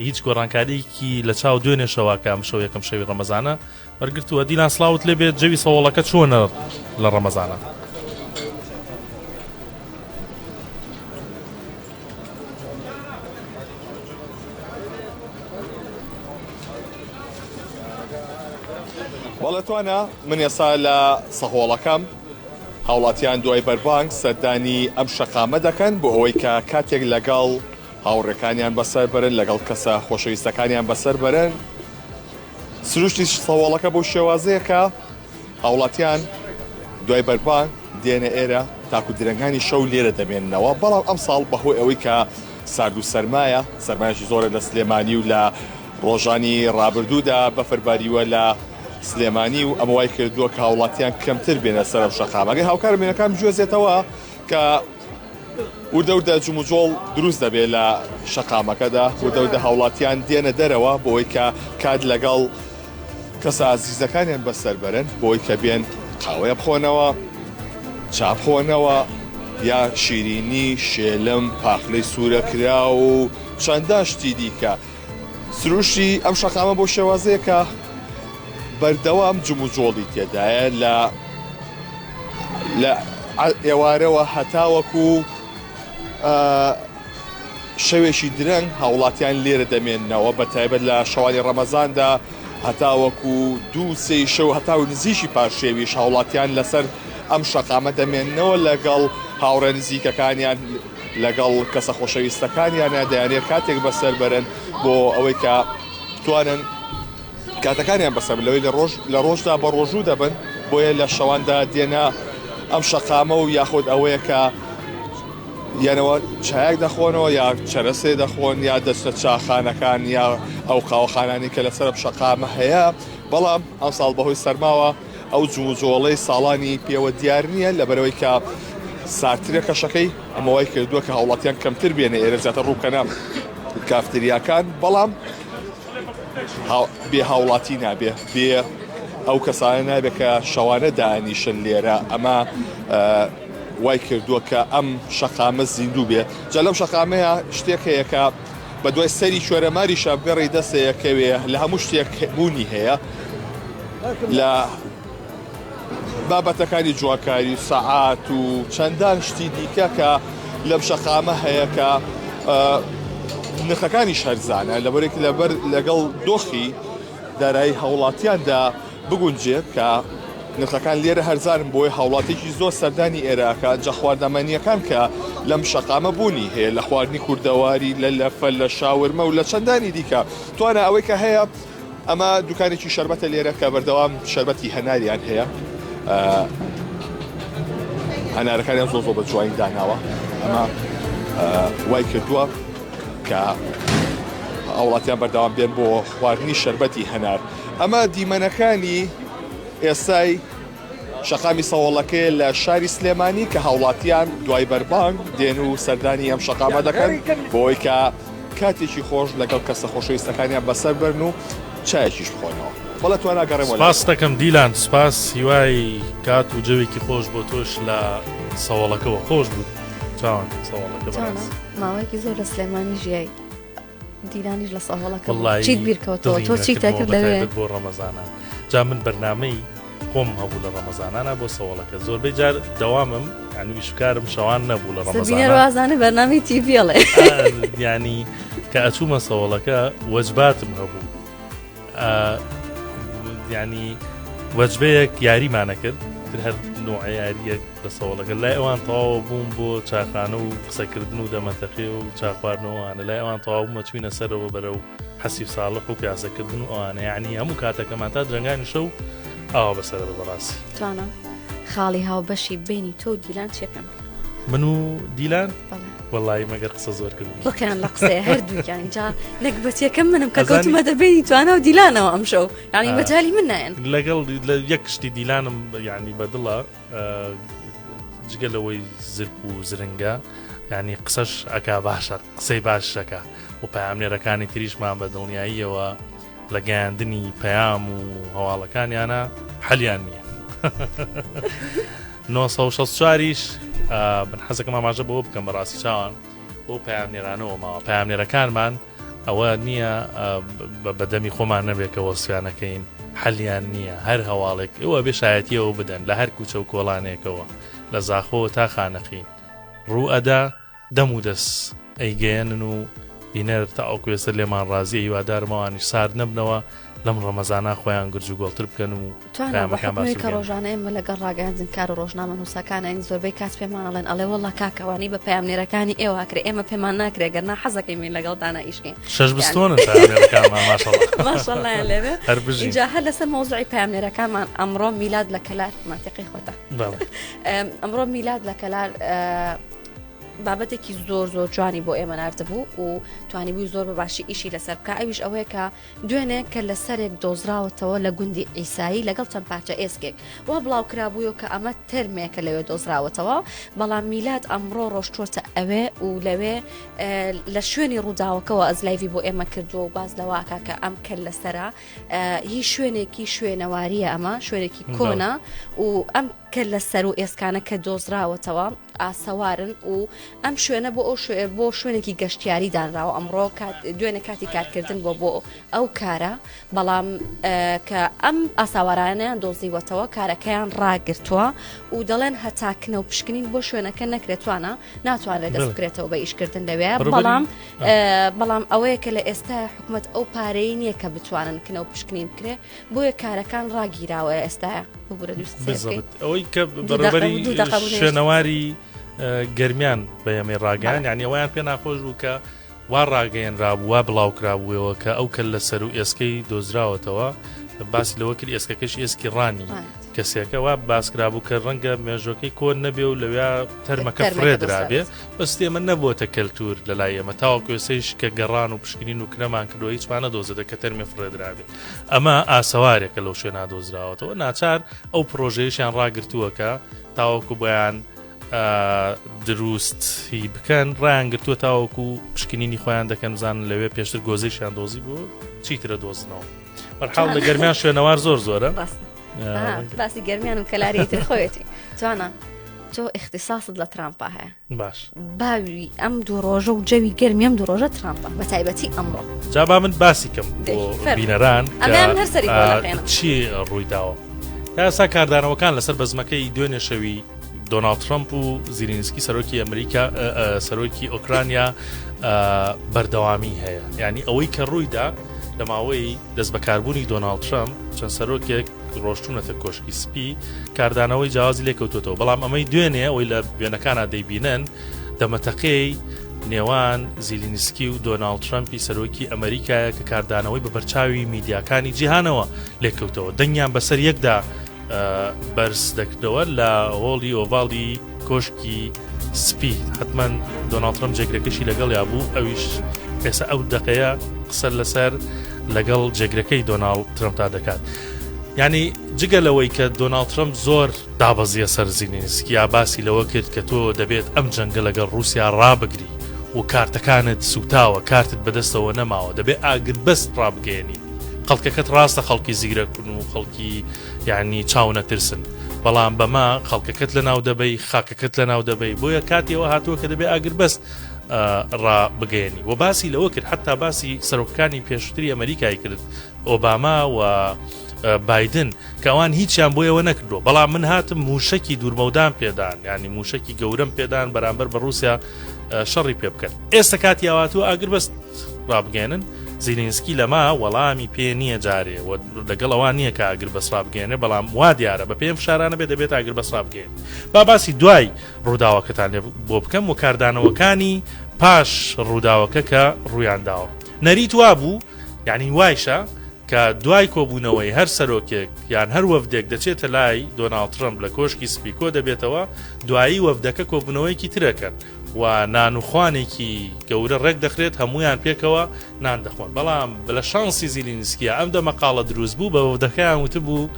هیچ گۆڕانکاریکی لە چاو دوێنێ شەوە کە ئەم شەو یەکەم شەوی ڕەمەزانە وەرگرتووە دیلان سڵاوت لێ بێت جەوی سەوەڵەکە چۆنە لە ڕەمەزانە؟ بەڵێ توانا من ئێستا لە سەهۆڵەکەم هاوڵاتیان دوای بەربانگ سەردانی ئەم شەقامە دەکەن بۆ ئەوەی کە کاتێک لەگەڵ هاوڕێکانیان بەسەر بەرن لەگەڵ کەسە خۆشەویستەکانیان بەسەر بەرن سروشتی سەوەڵەکە بەو شێوازەیە کە هاوڵاتیان دوای بەربانگ دێنە ئێرە تاکو درەنگانی شەو لێرە دەمێننەوە بەڵام ئەمساڵ بەهۆی ئەوەی کە سارد و سەرمایە سەرمایەکی زۆرە لە سلێمانی و لە ڕۆژانی ڕابردوودا بەفر باریوە لە سلێمانی و ئەمە وای کردووە کە هاوڵاتیان کەمتر بێنە سەر ئەم شەقامە. ئەگەر هاوکارم وێنەکان بگوێزێتەوە کە وردە وردە جموجۆڵ دروست دەبێت لە شەقامەکەدا، وردە وردە هاوڵاتیان دێنە دەرەوە بۆ ئەوەی کە کات لەگەڵ کەسە ئازیزەکانیان بەسەر بەرن، بۆ ئەوەی کە بێن قاوەیە بخۆنەوە، چا بخۆنەوە یا شیرینی، شێلم، پاقلەی سوورەکراو و چەندان شتی دیکە. سروشتی ئەم شەقامە بەو شێوازەیە کە بەردەوام جموجۆڵی تێدایە لە لە ئێوارەوە هەتاوەکو شەوێکی درەنگ هاوڵاتیان لێرە دەمێننەوە بە تایبەت لە شەوانی ڕەمەزاندا هەتاوەکو دوو سێی شەو هەتاو نزیکی پارشێویش هاوڵاتیان لەسەر ئەم شەقامە دەمێننەوە لەگەڵ هاوڕێ نزیکەکانیان لەگەڵ کەسە خۆشەویستەکانیانە دەیانەوێت کاتێک بەسەر بەرن بۆ ئەوەی کە بتوانن کاتەکانیان بەسەر لەوەی لە ڕۆژ لە ڕۆژدا بە ڕۆژوو دەبن بۆیە لە شەواندا دێنە ئەم شەقامە و یاخود ئەوەیە کە یانەوە چایەک دەخۆنەوە یا چەرەسێ دەخۆن یا دەچنە چاخانەکان یا ئەو قاوەخانانی کە لەسەر شەقامە هەیە بەڵام ئەمساڵ بەهۆی سەرماوە ئەو جموجۆڵەی ساڵانی پێوە دیار نییە لەبەرئەوەی کە ساردترە کەشەکەی، ئەمە وای کردووە کە هاوڵاتیان کەمتر بێنە ئێرە زیاتر ڕووبکەنە کافتریاکان، بەڵام بێ هاوڵاتی نابێ، بێ ئەو کەسانە نابێ کە شەوانە دانیشن لێرە، ئەمە وای کردووە کە ئەم شەقامە زیندوو بێ. جا لەم شەقامەیە شتێک هەیە کە بە دوای سەری کوێرەماریشا بگەڕێی دەستەیەکەوێ لە هەموو شتێک بوونی هەیە لە بابەتەکانی جوانکاری و سەعات و چەندان شتی دیکە کە لەم شەقامە هەیە کە نرخەکانیش هەرزانە لەبەرێک لەبەر لەگەڵ دۆخی دارایی هاوڵاتیاندا بگونجێت کە نرخەکان لێرە هەرزانن بۆیە هاوڵاتیەکی زۆر سەردانی ئێرە ئەکات جا خواردەمەنیەکان کە لەم شەقامە بوونی هەیە لە خواردنی کوردەواری لە لەفە لە شاورمە و لە چەندانی دیکە توانا ئەوەی کە هەیە ئەمە دوکانێکی شەربەتە لێرە کە بەردەوام شەربەتی هەناریان هەیە هەنارەکانیان زۆر زۆر بە جوانی داناوە ئەمە وای کردووە کە هاوڵاتیان بەردەوام بێن بۆ خواردنی شەربەتی هەنار ئەمە دیمەنەکانی ئێستای شەقامی سەوەڵەکەیە لە شاری سلێمانی کە هاوڵاتیان دوای بەربانگ دێن و سەردانی ئەم شەقامە دەکەن بۆی کە کاتێکی خۆش لەگەڵ کەسە خۆشەویستەکانیان بەسەر بەرن و چایەکیش بخۆنەوە. بەڵێ توانا گەڕێمەوە لای سپاست دەکەم دیلان سپاس هیوای کات و جەوێکی خۆش بۆ تۆش لە سەوەڵەکەوە خۆش بوو چاوان سەوەڵەکە بەڕاست. ماوەیەکی زۆر لە سلێمانی ژیای دیلانیش لە سەهۆڵەکە چیت بیرکەوتەوە تۆ چیت دەکرد لەوێ بۆ ڕەمەزانان جا من بەرنامەی خۆم هەبوو لە ڕەمەزانانە بۆ سەوەڵەکە زۆربەی جار دەوامم یعنی ئیشکارم شەوان نەبوو لە ڕەمەزانە بەرنامەی تیڤڵێ ینی کە ئەچوومە سەوەڵەکە وەجباتم هەبوو ینی وەجبەیەک یاریمانە کرد تر هەر نوع یاریەک لە سەوەڵەکە لای ئەوان تەواوە بووم بۆ چاخانە و قسەکردن و دەمەتەقێ و چاخواردنەوە ئەوانە لای ئەوان تەواو بوومە چوینە سەرەوە بەرەو حەسیب ساڵح و پیاسەکردن و ئەوانە یعنی هەموو کاتەکەمان تا درەنگانی شەو ئاوا بەسەرە بە بەڕاستی. توانا خاڵی هاوبەشی بەینی تۆ و دیلان چیە پێم بڵێ؟ من و دیلان؟ بەڵێ. وەڵایی مەگەر قسە زۆر کردن. ڕقیان لە قسەیە هەردووکیان جا نەگبەتیەکەم منم کە کەوتمەتە بەینی توانا و دیلانەوە ئەمشەو یعنی مەجالی من نایەن. لەگەڵ یەک شتی دیلانم یعنی بەدڵە جگە لەوەی زرک و زرنگە یعنی قسەش ئەکا باشە قسەی باشەکە و پەیامنێرەکانی تریشمان بە دڵنیاییەوە لە گەیاندنی پەیام و هەواڵەکانیانە حەلیان نییە. 964یش من حەزەکەم ئاماژە بەوە بکەم بەڕاستی چاوان بۆ پەیامنێرانەوە ماوە پەیامنێرەکانمان ئەوە نییە بە دەمی خۆمان نەبێت کە وەسفیانەکەین حەلیان نییە هەر هەواڵێک ئەوە بێ شایەتیەوە بدەن لە هەر کوچە و کۆڵانێکەوە لە زاخۆ تا خانەقین ڕوو ئەدا دەم و دەس ئەیگەیەنن و بینەر تاوەکو ئێستا لێمان ڕازیە هیوادارم ئەوانیش سارد نەبنەوە لەم ڕەمەزانە خۆیان گرج و گۆڵتر بکەن و توانا بە حوکمی کە ڕۆژانە ئێمە لەگەڵ ڕاگەیاندنکار و ڕۆژنامەنووسەکانین زۆربەی کات پێمان ئەڵێن ئەڵێ وەڵا کاکە ئەوانەی بە پەیامنێرەکانی ئێوە ئەکرێ ئێمە پێمان ناکرێ گەر نا حەزەکەین بین لەگەڵتانا ئیش کەین شەش بستۆنن پەیامنێرەکانمان ماشەڵڵا ماشەڵڵایان لێبێ هەر بژین ئینجا هەر لەسەر مەوزوعی پەیامنێرەکانمان ئەمڕۆ میلاد لە کەلار مەنتیقی خۆتە بەڵێ ئەمڕۆ میلاد لە کەلار بابەتێکی زۆر زۆر جوانی بۆ ئێمە ناردبوو و توانیبووی زۆر بە باشی ئیشی لەسەر بکە ئەویش ئەوەیە کە دوێنێ کە لە سەرێک دۆزراوەتەوە لە گوندی عیسایی لەگەڵ چەند پارچە ئێسکێک وا بڵاوکرابوویەوە کە ئەمە تەرمێکە لەوێ دۆزراوەتەوە، بەڵام میلاد ئەمڕۆ ڕۆشتووەتە ئەوێ و لەوێ لە شوێنی ڕووداوەکەوە ئەز لایڤی بۆ ئێمە کردووە و باس لەوە ئەکا کە ئەم کەللەسەرە هی شوێنێکی شوێنەوارییە ئەمە شوێنێکی کۆنە و ئەم کەللەسەر و ئێسکانە کە دۆزراوەتەوە ئاسەوارن و ئەم شوێنە بۆ ئەو بۆ شوێنێکی گەشتیاری دانراوە ئەمڕۆ دوێنێ کاتی کارکردن بۆ بۆ ئەو کارە بەڵام کە ئەم ئاساوارانیان دۆزیوەتەوە کارەکەیان ڕاگرتووە و دەڵێن هەتا کنە و پشکنین بۆ شوێنەکە نەکرێتوانە ناتوانرێت دەست بکرێتەوە بە ئیشکردن لەوێ بەڵام بەڵام ئەوەیە کە لە ئێستا حکومت ئەو پارەی نییە کە بتوانن کنە و پشکنین بکرێ بۆیە کارەکان ڕاگیراوە ئێستا ببورە دوو ئەوەی کە بەڕێوەبەری شوێنەواری. گەرمیان بە ئێمەی ڕاگەیان یعنی ئەویان پێ ناخۆش بوو کە وا ڕاگەیەنرابوو وا بڵاوکرابووەوە کە ئەو کەللە سەر و ئێسکەی دۆزراوەتەوە، باسی لەوە کرد ئێسکەکەش ئێسکی ڕانی کەسێکە وا باسکرابوو کە ڕەنگە مێژۆکەی کۆن نەبێ و لەویا تەرمەکە فڕێدرابێ بەس ئێمە نەبووەتە کەلتور لە لای ئێمە تاوەکو ئێستەیش کە گەڕان و پشکنین و کرەمان کردووە هیچمان نەدۆزێتە کە تەرمێ فڕێدرابێ ئەمە ئاسەوارێکە لەو شوێنە دۆزراوەتەوە ناچار ئەو پرۆژەیەشیان ڕاگرتووە کە تاوەکو بۆیان دروستی بکەن ڕایان گرتووە تاوەکو پشکنینی خۆیان دەکەن بزانن لەوێ پێشتر گۆزەیشیان دۆزی بوو چیترە دۆزنەوە بەرحاڵ لە گەرمیان شوێنەوار زۆر زۆرە باسی گەرمیان و کەلاری تر خۆیەتی جوانە تۆ اختصاصت لە ترامپا هەیە باش باوی ئەم دوو ڕۆژە و جەوی گەرمی ئەم دوو ڕۆژە ترامپە بە تایبەتی ئەمڕۆ جا با من باسی کەم بۆ بینەران چی ڕوویداوە تا ئێستا کاردانەوەکان لەسەر بەزمەکەی دوێنێ شەوی دۆناڵد ترەمپ و زیلینسکی سەرۆکی ئەمریکا سەرۆکی ئۆکرانیا بەردەوامی هەیە یعنی ئەوەی کە ڕوویدا لە ماوەی دەستبەکاربوونی دۆناڵد ترەمپ چەند سەرۆکێک ڕۆشتونەتە کۆشکی سپی کاردانەوەی جیاوازی لێکەوتوتەوە بەڵام ئەمەی دوێنێ ئەوەی لە وێنەکانە دەیبینن دەمەتەقێی نێوان زیلینسکی و دۆناڵد ترەمپی سەرۆکی ئەمریکایە کە کاردانەوەی بە بەرچاوی میدیاکانی جیهانەوە لێکەوتەوە دەنگیان بەسەر یەکدا بەرز دەکردەوە لە هۆڵی ئۆڤاڵی کۆشکی سپی حتمما دۆناڵد ترەمپ جێگرەکەشی لەگەڵیا بوو ئەویش ئێستا ئەو دقەیە قسە لەسەر لەگەڵ جێگرەکەی دۆناڵد ترەمپدا دەکات. ینی جگە لەوەی کە دۆناڵد ترەمپ زۆر دابەزیە سەر زیلینسکی یا باسی لەوە کرد کە تۆ دەبێت ئەم جەنگە لەگەڵ رووسیا ڕابگری و کارتەکانت سوتاوە کارتت بەدەستەوە نەماوە دەبێت ئاگربەست ڕابگەێنی خەڵکەکەت ڕاستە خەڵکی زیرەکن و خەڵکی یعنی چاونەترسن بەڵام بەمە خەڵکەکەت لە ناو دەبەی خاکەکەت لە ناو دەبەی بۆیە کاتیەوە هاتووە کە دەبێ ئاگربەست ڕابگەیەنی و باسی لەوە کرد حتا باسی سەرۆکانی پێشتری ئەمریکای کرد ئۆباما و بایدن کە ئەوان هیچیان بۆ ئێوە نەکردووە بەڵام من هاتم موشکی دوورمەودان پێدان ینی موشکی گەورەم پێدان بەرامبەر بە رووسیا شەڕی پێ بکەن ئێستا کاتی ئاواتوە ئاگر بەست ڕابگەێنن زیلینسکی لەما وەڵامی پێ نییە جارێ و لەگەڵ ئەوان نییە کە ئاگر بەس ڕابگەێنێ بەڵام وا دیارە بە پێم فشارانە بێ دەبێت ئاگر بەس ڕابگەێن با باسی دوای ڕووداوەکەتان لێ بۆ بکەم و کاردانەوەکانی پاش ڕووداوەکە کە ڕوویان داوە نەریت وابوو یعنی وایشە کە دوای کۆبوونەوەی هەر سەرۆکێک یان هەر وەفدێک دەچێتە لای دۆناڵد ترەمپ لە کۆشکی سپی کۆ دەبێتەوە، دوایی وەفدەکە کۆبوونەوەیەکی ترەکەن و نان و خوانێکی گەورە ڕێک دەخرێت هەموویان پێکەوە نان دەخۆن بەڵام لە شانسی زیلینسکیە ئەم دەمەقاڵە دروست بوو بە وەفدەکەیان وتبوو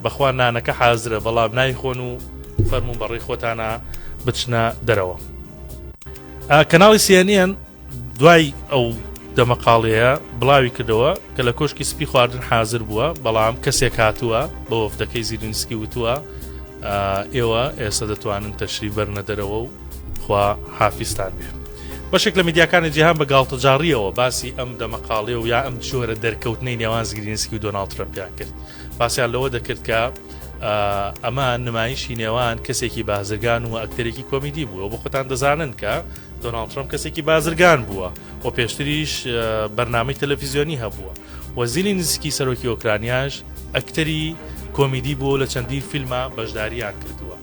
بەخوا نانەکە حازرە بەڵام نایخۆن و فەرموون بەڕێی خۆتانە بچنە دەرەوە. کەناڵی CNN دوای ئەو دەمەقاڵەیە بڵاوی کردەوە کە لە کۆشکی سپی خواردن حازر بووە بەڵام کەسێک هاتووە بە وەفدەکەی زیلینسکی وتووە ئێوە ئێستا دەتوانن تەشریف بەرنە دەرەوە و خوا حافیستان بێ. بەشێک لە میدیاکانی جیهان بە گاڵتەجاڕیەوە باسی ئەم دەمەقاڵێ و یا ئەم جۆرە دەرکەوتنەی نێوان زیلینسکی و دۆناڵد ترەمپیان کرد باسیان لەوە دەکرد کە ئەمە نمایشی نێوان کەسێکی بازرگان و ئەکتەرێکی کۆمیدی بووە بۆ خۆتان دەزانن کە دۆناڵد ترەمپ کەسێکی بازرگان بووە و پێشتریش بەرنامەی تەلەفیزیۆنی هەبووە و زیلینسکی سەرۆکی ئۆکرانیاش ئەکتەری کۆمیدی بووە لە چەندین فیلمە بەشداریان کردووە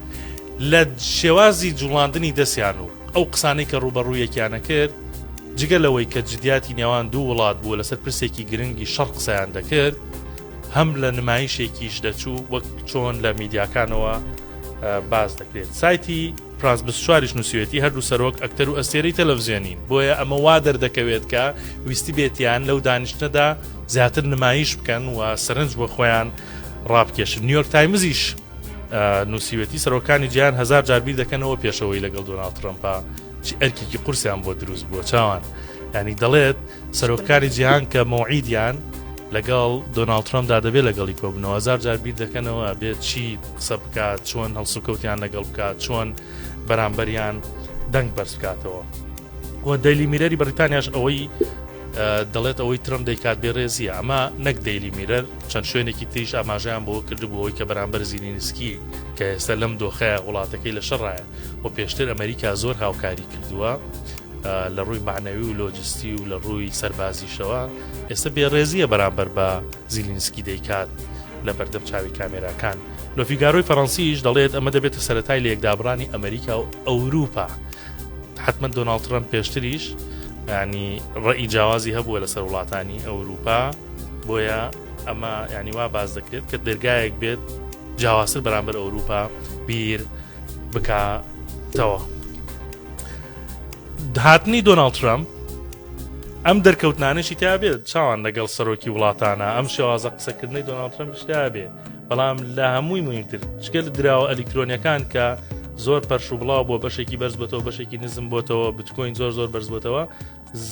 لە شێوازی جوڵاندنی دەستیان و ئەو قسانەی کە ڕووبەڕوو یەکیانە کرد جگە لەوەی کە جدیاتی نێوان دوو وڵات بووە لەسەر پرسێکی گرنگی شەڕ قسەیان دەکرد هەم لە نمایشێکیش دەچوو وەک چۆن لە میدیاکانەوە باس دەکرێت سایتی فرانس 24یش نووسیوێتی هەردوو سەرۆک ئەکتەر و ئەستێرەی تەلەڤزیۆنین، بۆیە ئەمە وا دەردەکەوێت کە ویستبێتیان لەو دانیشتنەدا زیاتر نمایش بکەن و سەرنج بۆ خۆیان ڕابکێشن. نیویۆرک تایمزیش نووسیوێتی سەرۆکانی جیهان هەزار جار بیر دەکەنەوە پێشەوەی لەگەڵ دۆناڵد ترەمپا چی ئەرکێکی قورسیان بۆ دروست بووە چاوان ینی دەڵێت سەرۆکانی جیهان کە مەوعیدیان لەگەڵ دۆناڵد ترەمپدا دەبێت لەگەڵی کۆبنەوە هەزار جار بیر دەکەنەوە بێت چی قسە بکات چۆن هەڵسوکەوتیان لەگەڵ بکات چۆن بەرامبەریان دەنگ بەرز بکاتەوە و دەیلی میرەری بەریتانیاش ئەوەی دەڵێت ئەوەی ترەمپ دەیکات بێڕێزیە ئەمە نەک دەیلی میرەر چەند شوێنێکی تریش ئاماژەیان بۆ کردبوو ئەوەی کە بەرامبەر زیلینسکی کە ئێستا لەم دۆخەیە وڵاتەکەی لە شەڕایە و پێشتر ئەمریکا زۆر هاوکاری کردووە لە ڕووی معنەوی و لۆجستی و لە ڕووی سەربازیشەوە ئێستا بێڕێزیە بەرامبەر بە زیلینسکی دەیکات لە بەردەم چاوی کامێراکان. لۆفیگارۆی فەرەنسیش دەڵێت ئەمە دەبێتە سەرەتای لەیەکدابڕانی ئەمریکا و ئەوروپا. حتمما دۆناڵد ترەمپ پێشتریش ینی ڕێی جیاوازی هەبووە لەسەر وڵاتانی ئەوروپا بۆیە ئەمە ینی وا باز دەکرێت کە دەرگایەک بێت جیاوازتر بەرامبەر ئەوروپا بیر بکاتەوە. هاتنی دۆناڵد ترەمپ ئەم دەرکەوتنانەشی تیا بێت چاوان لەگەڵ سەرۆکی وڵاتانە ئەم شێوازە قسەکردنەی دۆناڵد ترەمپیش تیا بێ بەڵام لە هەمووی مهمتر چکە لە دراوە ئەلیکترۆنیەکان کە زۆر پەرش و بڵاو بۆ بەشێکی بەرز بۆتەوە بەشێکی نزم بۆتەوە بتکۆین زۆر زۆر بەرز بۆتەوە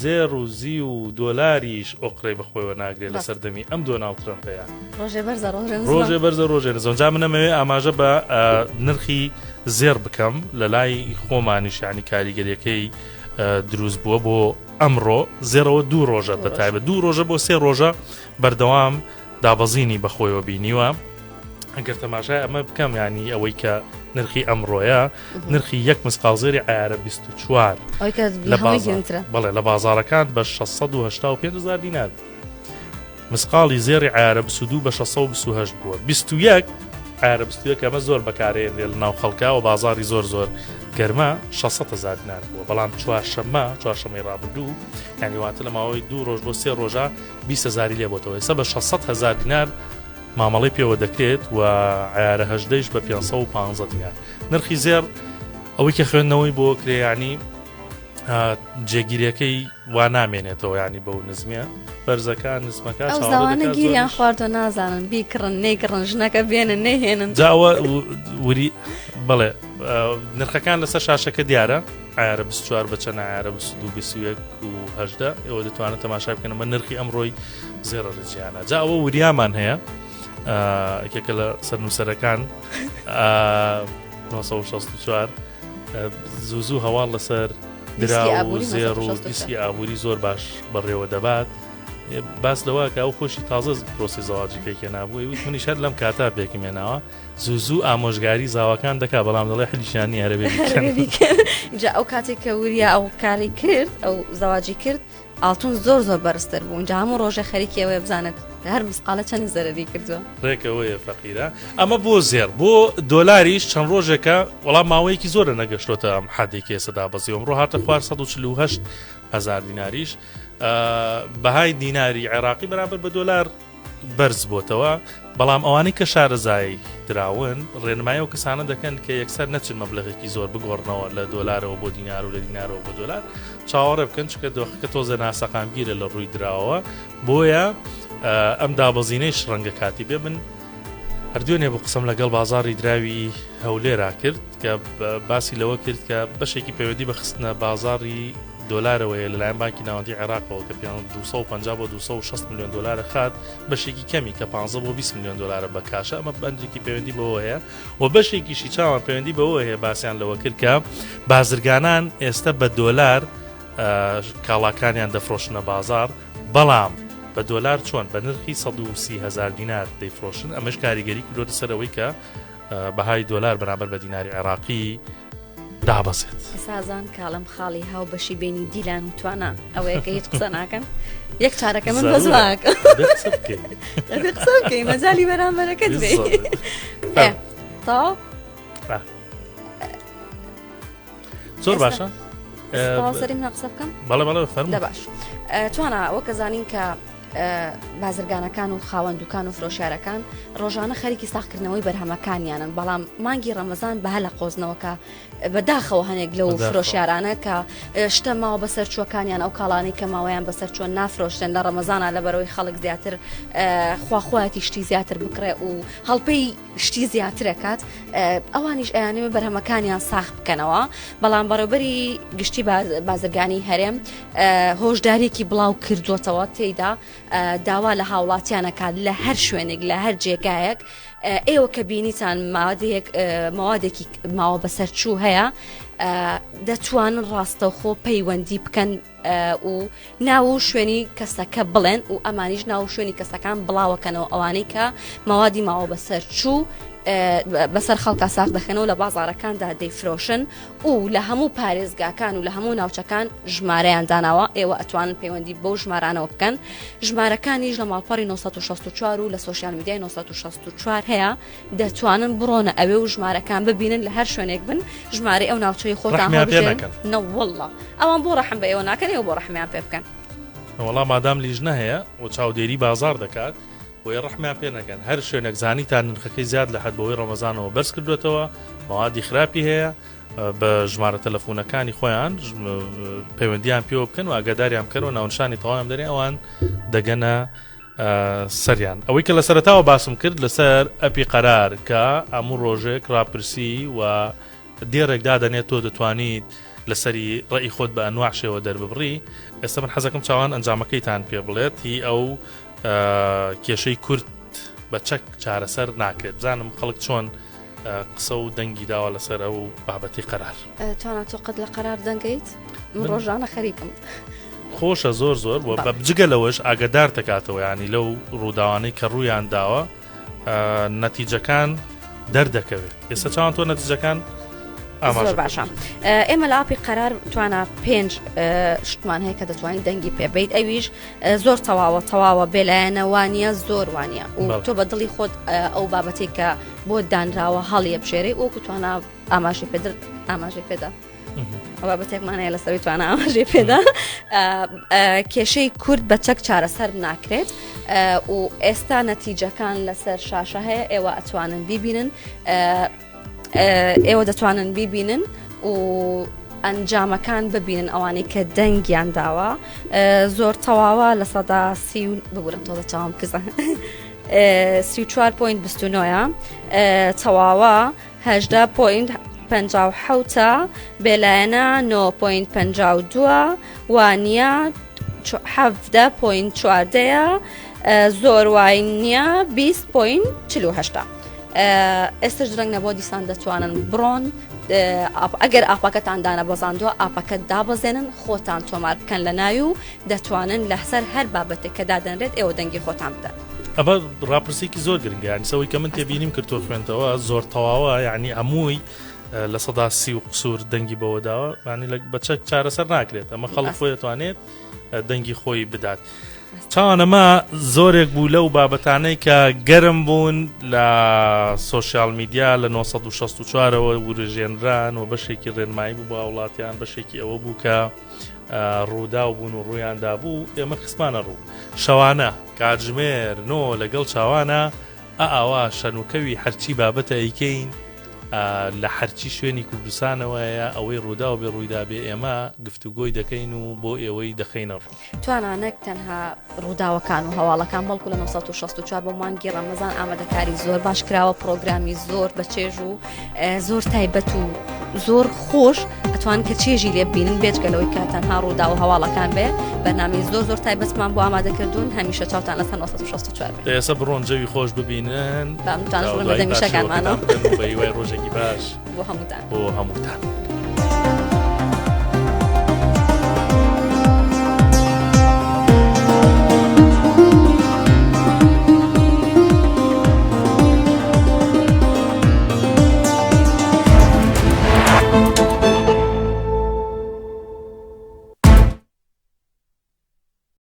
زێڕ و زیو و دۆلاریش ئۆقرەی بە خۆیەوە ناگرێت لە سەردەمی ئەم دۆناڵد ترەمپەیە. ڕۆژێ بەرزە ڕۆژێ نزمە. ڕۆژێ بەرزە ڕۆژێ نزمە. جا من ئەمەوێ ئاماژە بە نرخی زێڕ بکەم لە لای خۆمانیش یانی کاریگەریەکەی دروست بووە بۆ ئەمڕۆ زێڕەوە دوو ڕۆژە بە تایبەت دوو ڕۆژە بۆ سێ ڕۆژە بەردەوام دابەزینی بەخۆیەوە بینیوە ئەگەر تەماشای ئەمە بکەم ینی ئەوەی کە نرخی ئەمڕۆیە نرخی یەک مسقاڵ زێری عیارە 24 بەڵێ لە بازارەکان بە 685 هزار دینار مسقاڵی زێری عیارە 22 بە 628 بووە 21 عیارە 21 ئەمە زۆر بەکارێنێ لە ناو خەڵکا و بازاری زۆر زۆر گەرمە 600 هزار دینار بووە بەڵام چوارشەممە چوارشەمەی ڕابردوو یعنی واتە لە ماوەی دوو ڕۆژ بۆ سێ ڕۆژە 20 هزاری لێ بۆتەوە ئێستا بە 600 هزار دینار مامەڵەی پێوە دەکرێت و عیارە هەژدەیش بە 515 دینار نرخی زێڕ ئەوەی کە خوێندنەوەی بۆ کرێ ینی جێگیرەکەی وا نامێنێتەوە ینی بەو نزمیە بەرزەکان نزمەکە ئەوانە گیریان خواردۆ نازانن بیکڕن نەیکڕن ژنەکە بێنن نەهێنن جاوە وری بڵێ نرخەکان لەسەر شاشەکە دیارە عیارە 24 بە چەند عیارە 22 21 و 18 ئێوە دەتوانن تەماشای بکەن ئەمە نرخی ئەمڕۆی زێڕە لە جیهانە جا ئەوە وریامان هەیە یەکێکە لە سەرنووسەرەکان 964 زوو زوو هەواڵ لەسەر درا و زێڕ و دیسکی ئابووری زۆر باش بەڕێوە دەبات باس لەوە کە ئەو خۆشی تازە پرۆسی زەواجی پێکێنابووی وت منیش هەر لەم کاتا پێکم هێناوە زوو زوو ئامۆژگاری زاواکان دەکا بەڵام دەڵێ حلیشیان نییە هەرەبێ بیکەن. جا ئەو کاتێک کە وریا ئەو کاری کرد ئەو زەواجی کرد ئاڵتون زۆر زۆر بەرزتر بوو جا هەموو ڕۆژێ خەریکی ئەوەیە بزانێت هەر مسقالە چەند زەرەری کردووە. ڕێک ئەوەیە فەقیرە ئەمە بۆ زێڕ بۆ دۆلاریش چەند ڕۆژێکە وەڵام ماوەیەکی زۆرە نەگەشتۆتە ئەم حەدێکی ئێستا دابەزیوە ئەمڕۆ هاتە خوار 148 هەزار دیناریش بەهای دیناری عێراقی بەرامبەر بە دۆلار بەرز بۆتەوە، بەڵام ئەوانەی کە شارەزای دراون ڕێنمایی ئەو کەسانە دەکەن کە یەکسەر نەچن مەبلەغێکی زۆر بگۆڕنەوە لە دۆلارەوە بۆ دینار و لە دینارەوە بۆ دۆلار چاوەڕێ بکەن چونکە دۆخەکە تۆزێ ناسەقامگیرە لە ڕووی دراوەوە بۆیە ئەم دابەزینەیش ڕەنگە کاتی بێ من هەر دوێنێ بوو قسەم لەگەڵ بازاڕی دراوی هەولێرا کرد کە باسی لەوە کرد کە بەشێکی پەیوەندی بە خستنە بازاڕی دۆلارەوەیە لەلایەن بانکی ناوەندی عێراقەوە کە 250 بۆ 260 میلیۆن دۆلارە خات بەشێکی کەمی کە 15 بۆ 20 میلیۆن دۆلارە بە کاشە ئەمە بەندێکی پەیوەندی بەوە هەیە و بەشێکیشی چاوان پەیوەندی بەوە هەیە باسییان لەوە کرد کە بازرگانان ئێستا بە دۆلار کاڵاکانیان دەفرۆشنە بازار بەڵام بە دۆلار چۆن بە نرخی 130 هزار دینار دەیفرۆشن ئەمەش کاریگەری کردۆتە سەر ئەوەی کە بەهای دۆلار بەرامبەر بە دیناری عێراقی دابەزێت. سازان کاڵم خاڵی هاو بەشی بینی دیلان و توانا ئەوەیە کە هیچ قسە ناکەن یەک چارەکە من بەزواکە قسە بکەی مەجالی بەرامبەرەکەت بێ تاو زۆر باشە سەری من قسە بکەم بەڵێ بەڵێ فەرموو باش توانا وەکە زانین کە بازرگانەکان و خاوەن دوکان و فرۆشیارەکان ڕۆژانە خەریکی ساخکردنەوەی بەرهەمەکانیانن بەڵام مانگی ڕەمەزان بە هەلە قۆزنەوەکە بەداخەوە هەنێک لەو فرۆشیارانە کە شتە ماوە بەسەر چوەکانیان ئەو کاڵانی کە ماوەیان بەسەر چۆن نافرۆشتن لە ڕەمەزانە لە بەرەوەی خەڵک زیاتر خواخوایەتی شتی زیاتر بکڕێ و هەڵپەی شتی زیاتر ئەکات ئەوانیش ئەیانەوێت بەرهەمەکانیان ساخ بکەنەوە بەڵام بەڕێوبەری گشتی بازرگانی هەرێم هۆشداریەکی بڵاو کردوتەوە تێیدا داوا لە هاوڵاتیانەکات لە هەر شوێنێک لە هەر جێگایەک ئێوە کە بینیتان مادەیەک مەوادێکی ماوە بەسەرچوو هەیە دەتوانن ڕاستەوخۆ پەیوەندی بکەن. و ناو و شوێنی کەسەکە بڵێن و ئەمانیش ناو و شوێنی کەسەکان بڵاوەکەنەوە ئەوانەی کە مەوادی ماوە بەسەر چوو بەسەر خەڵکا ساغ دەخەنەوە لە بازارەکاندا دەیفرۆشن و لە هەموو پارێزگاکان و لە هەموو ناوچەکان ژمارەیان داناوە ئێوە ئەتوانن پەیوەندی بەو ژمارانەوە بکەن ژمارەکانیش لە ماڵپەڕی 964 و لە سۆشیال میدیای 964 هەیە دەتوانن بڕۆنە ئەوێ و ژمارەکان ببینن لە هەر شوێنێک بن ژمارەی ئەو ناوچەی خۆتان ڕەحمیان پێ نەکەن. نەوەڵڵا ئەوان بۆ ڕەحم بە ئێوە ناکەن ئێوە بۆ ڕەحمیان پێ بکەن. وەڵا مادام لیژنە هەیە و چاودێری بازاڕ دەکات بۆیە ڕەحمیان پێ نەکەن هەر شوێنێک زانیتان نرخەکەی زیاد لە حەد بەهۆی ڕەمەزانەوە بەرز کردوێتەوە مەوادی خراپی هەیە بە ژمارە تەلەفۆنەکانی خۆیان پەیوەندیان پێوە بکەن و ئاگاداریان بکەنەوە ناونشانی تەواویان دەرێ ئەوان دەگەنە سەریان. ئەوەی کە لە سەرەتاوە باسم کرد لەسەر ئەپی قەرار کە هەموو ڕۆژێک ڕاپرسی و دێڕێک دادەنێت تۆ دەتوانیت لەسەری ڕێی خۆت بە ئەنواع شێوە دەرببڕی ئێستا من حەزەکەم چاوان ئەنجامەکەیتان پێ بڵێت هی ئەو کێشەی کورد بە چەک چارەسەر ناکرێت بزانم خەڵک چۆن قسە و دەنگی داوە لەسەر ئەو بابەتی قەرار. توانا تۆ قەت لە قەرار دەنگەیت؟ من ڕۆژانە خەریکم. خۆشە زۆر زۆر و بە جگە لەوەش ئاگدار دەکاتەوە ینی لەو ڕووداوانەی کە ڕوویان داوە نەتیجەکان دەردەکەوێت ئێستا چاوان تۆ نەتیجەکان زۆر باشە ئێمە لە ئاپی قەرار توانا پێنج شتمان هەیە کە دەتوانین دەنگی پێبیت ئەویش زۆر تەواوە تەواوە بێلایەنە وانە زۆر وانە و تۆ بە دڵی خۆت ئەو بابەتێک کە بۆ دانراوە هەڵیە بژێرەی وەکو توانا ئاماژەی پێدر ئاماژەی پێدا بابەتێکمان هەیە لەسەروی توانا ئاماژەی پێدا کێشەی کورد بە چەک چارەسەر ناکرێت و ئێستا نەتیجەکان لەسەر شاشە هەیە ئێوە ئەتوانن بیبینن ئێوە دەتوانن بیبینن و ئەنجامەکان ببینن ئەوانەی کە دەنگیان داوە زۆر تەواوە 30% ببورن تۆزە چاوم کزە 34 point 29 تەواوە 18 point 57 بێلایەنە 9 point 52 وانە 17 point 14 زۆر وای نییە 20 point 48 ئێستش درەنگ نەبووە دیسان دەتوانن بڕۆن ئەگەر ئاپەکەتان دانەبەزاندووە ئاپەکە دابەزێنن خۆتان تۆمار بکەن لە ناوی و دەتوانن لەسەر هەر بابەتێک کە دادەنرێت ئێوە دەنگی خۆتان بدەن. ئەمە ڕاپرسیکی زۆر گرنگە یانی سەوەی کە من تێبینیم کرد تۆ خوێنتەوە زۆر تەواوە یعنی هەمووی 30% و قسوور دەنگی بەوە داوە ینی لە بە چەک چارەسەر ناکرێت ئەمە خەڵک خۆی دەتوانێت دەنگی خۆی بدات. چاوان ئەمە زۆرێک بوو لەو بابەتانەی کە گەرم بوون لە سۆشیال میدیا لە 964ەوە ورژێنران و بەشێکی ڕێنمایی بوو بۆ هاوڵاتیان بەشێکی ئەوە بوو کە ڕووداو بوون و ڕوویاندا بوو ئێمە خستمانە ڕوو شەوانە کاتژمێر نۆ لەگەڵ چاوانە ئاوا شەنوکەوی هەرچی بابەتە ئەیکەین لە هەرچی شوێنی کوردستانەوەیە ئەوەی ڕووداو بێ ڕوویدابێ ئێمە گفتوگۆی دەکەین و بۆ ئێوەی دەخەینە ڕوو. توانا نەک تەنها ڕووداوەکان و هەواڵەکان بەڵکو لە 964 بۆ مانگی ڕەمەزان ئامادەکاری زۆر باش کراوە پرۆگرامی زۆر بە چێژ و زۆر تایبەت و زۆر خۆش ئەتوان کە چێژی لێ ببینن بێجگە لەوەی کە تەنها ڕوودا و هەواڵەکان بێ بەرنامەی زۆر زۆر تایبەتمان بۆ ئامادەکردوون هەمیشە چاوتان لەسەر 964 بێ ئێستا بڕۆن جەوی خۆش ببینن بامتان بەدەمی شەکانمانەوە بە هیوای ڕۆژێکی باش بۆ هەمووتان بۆ هەمووتان.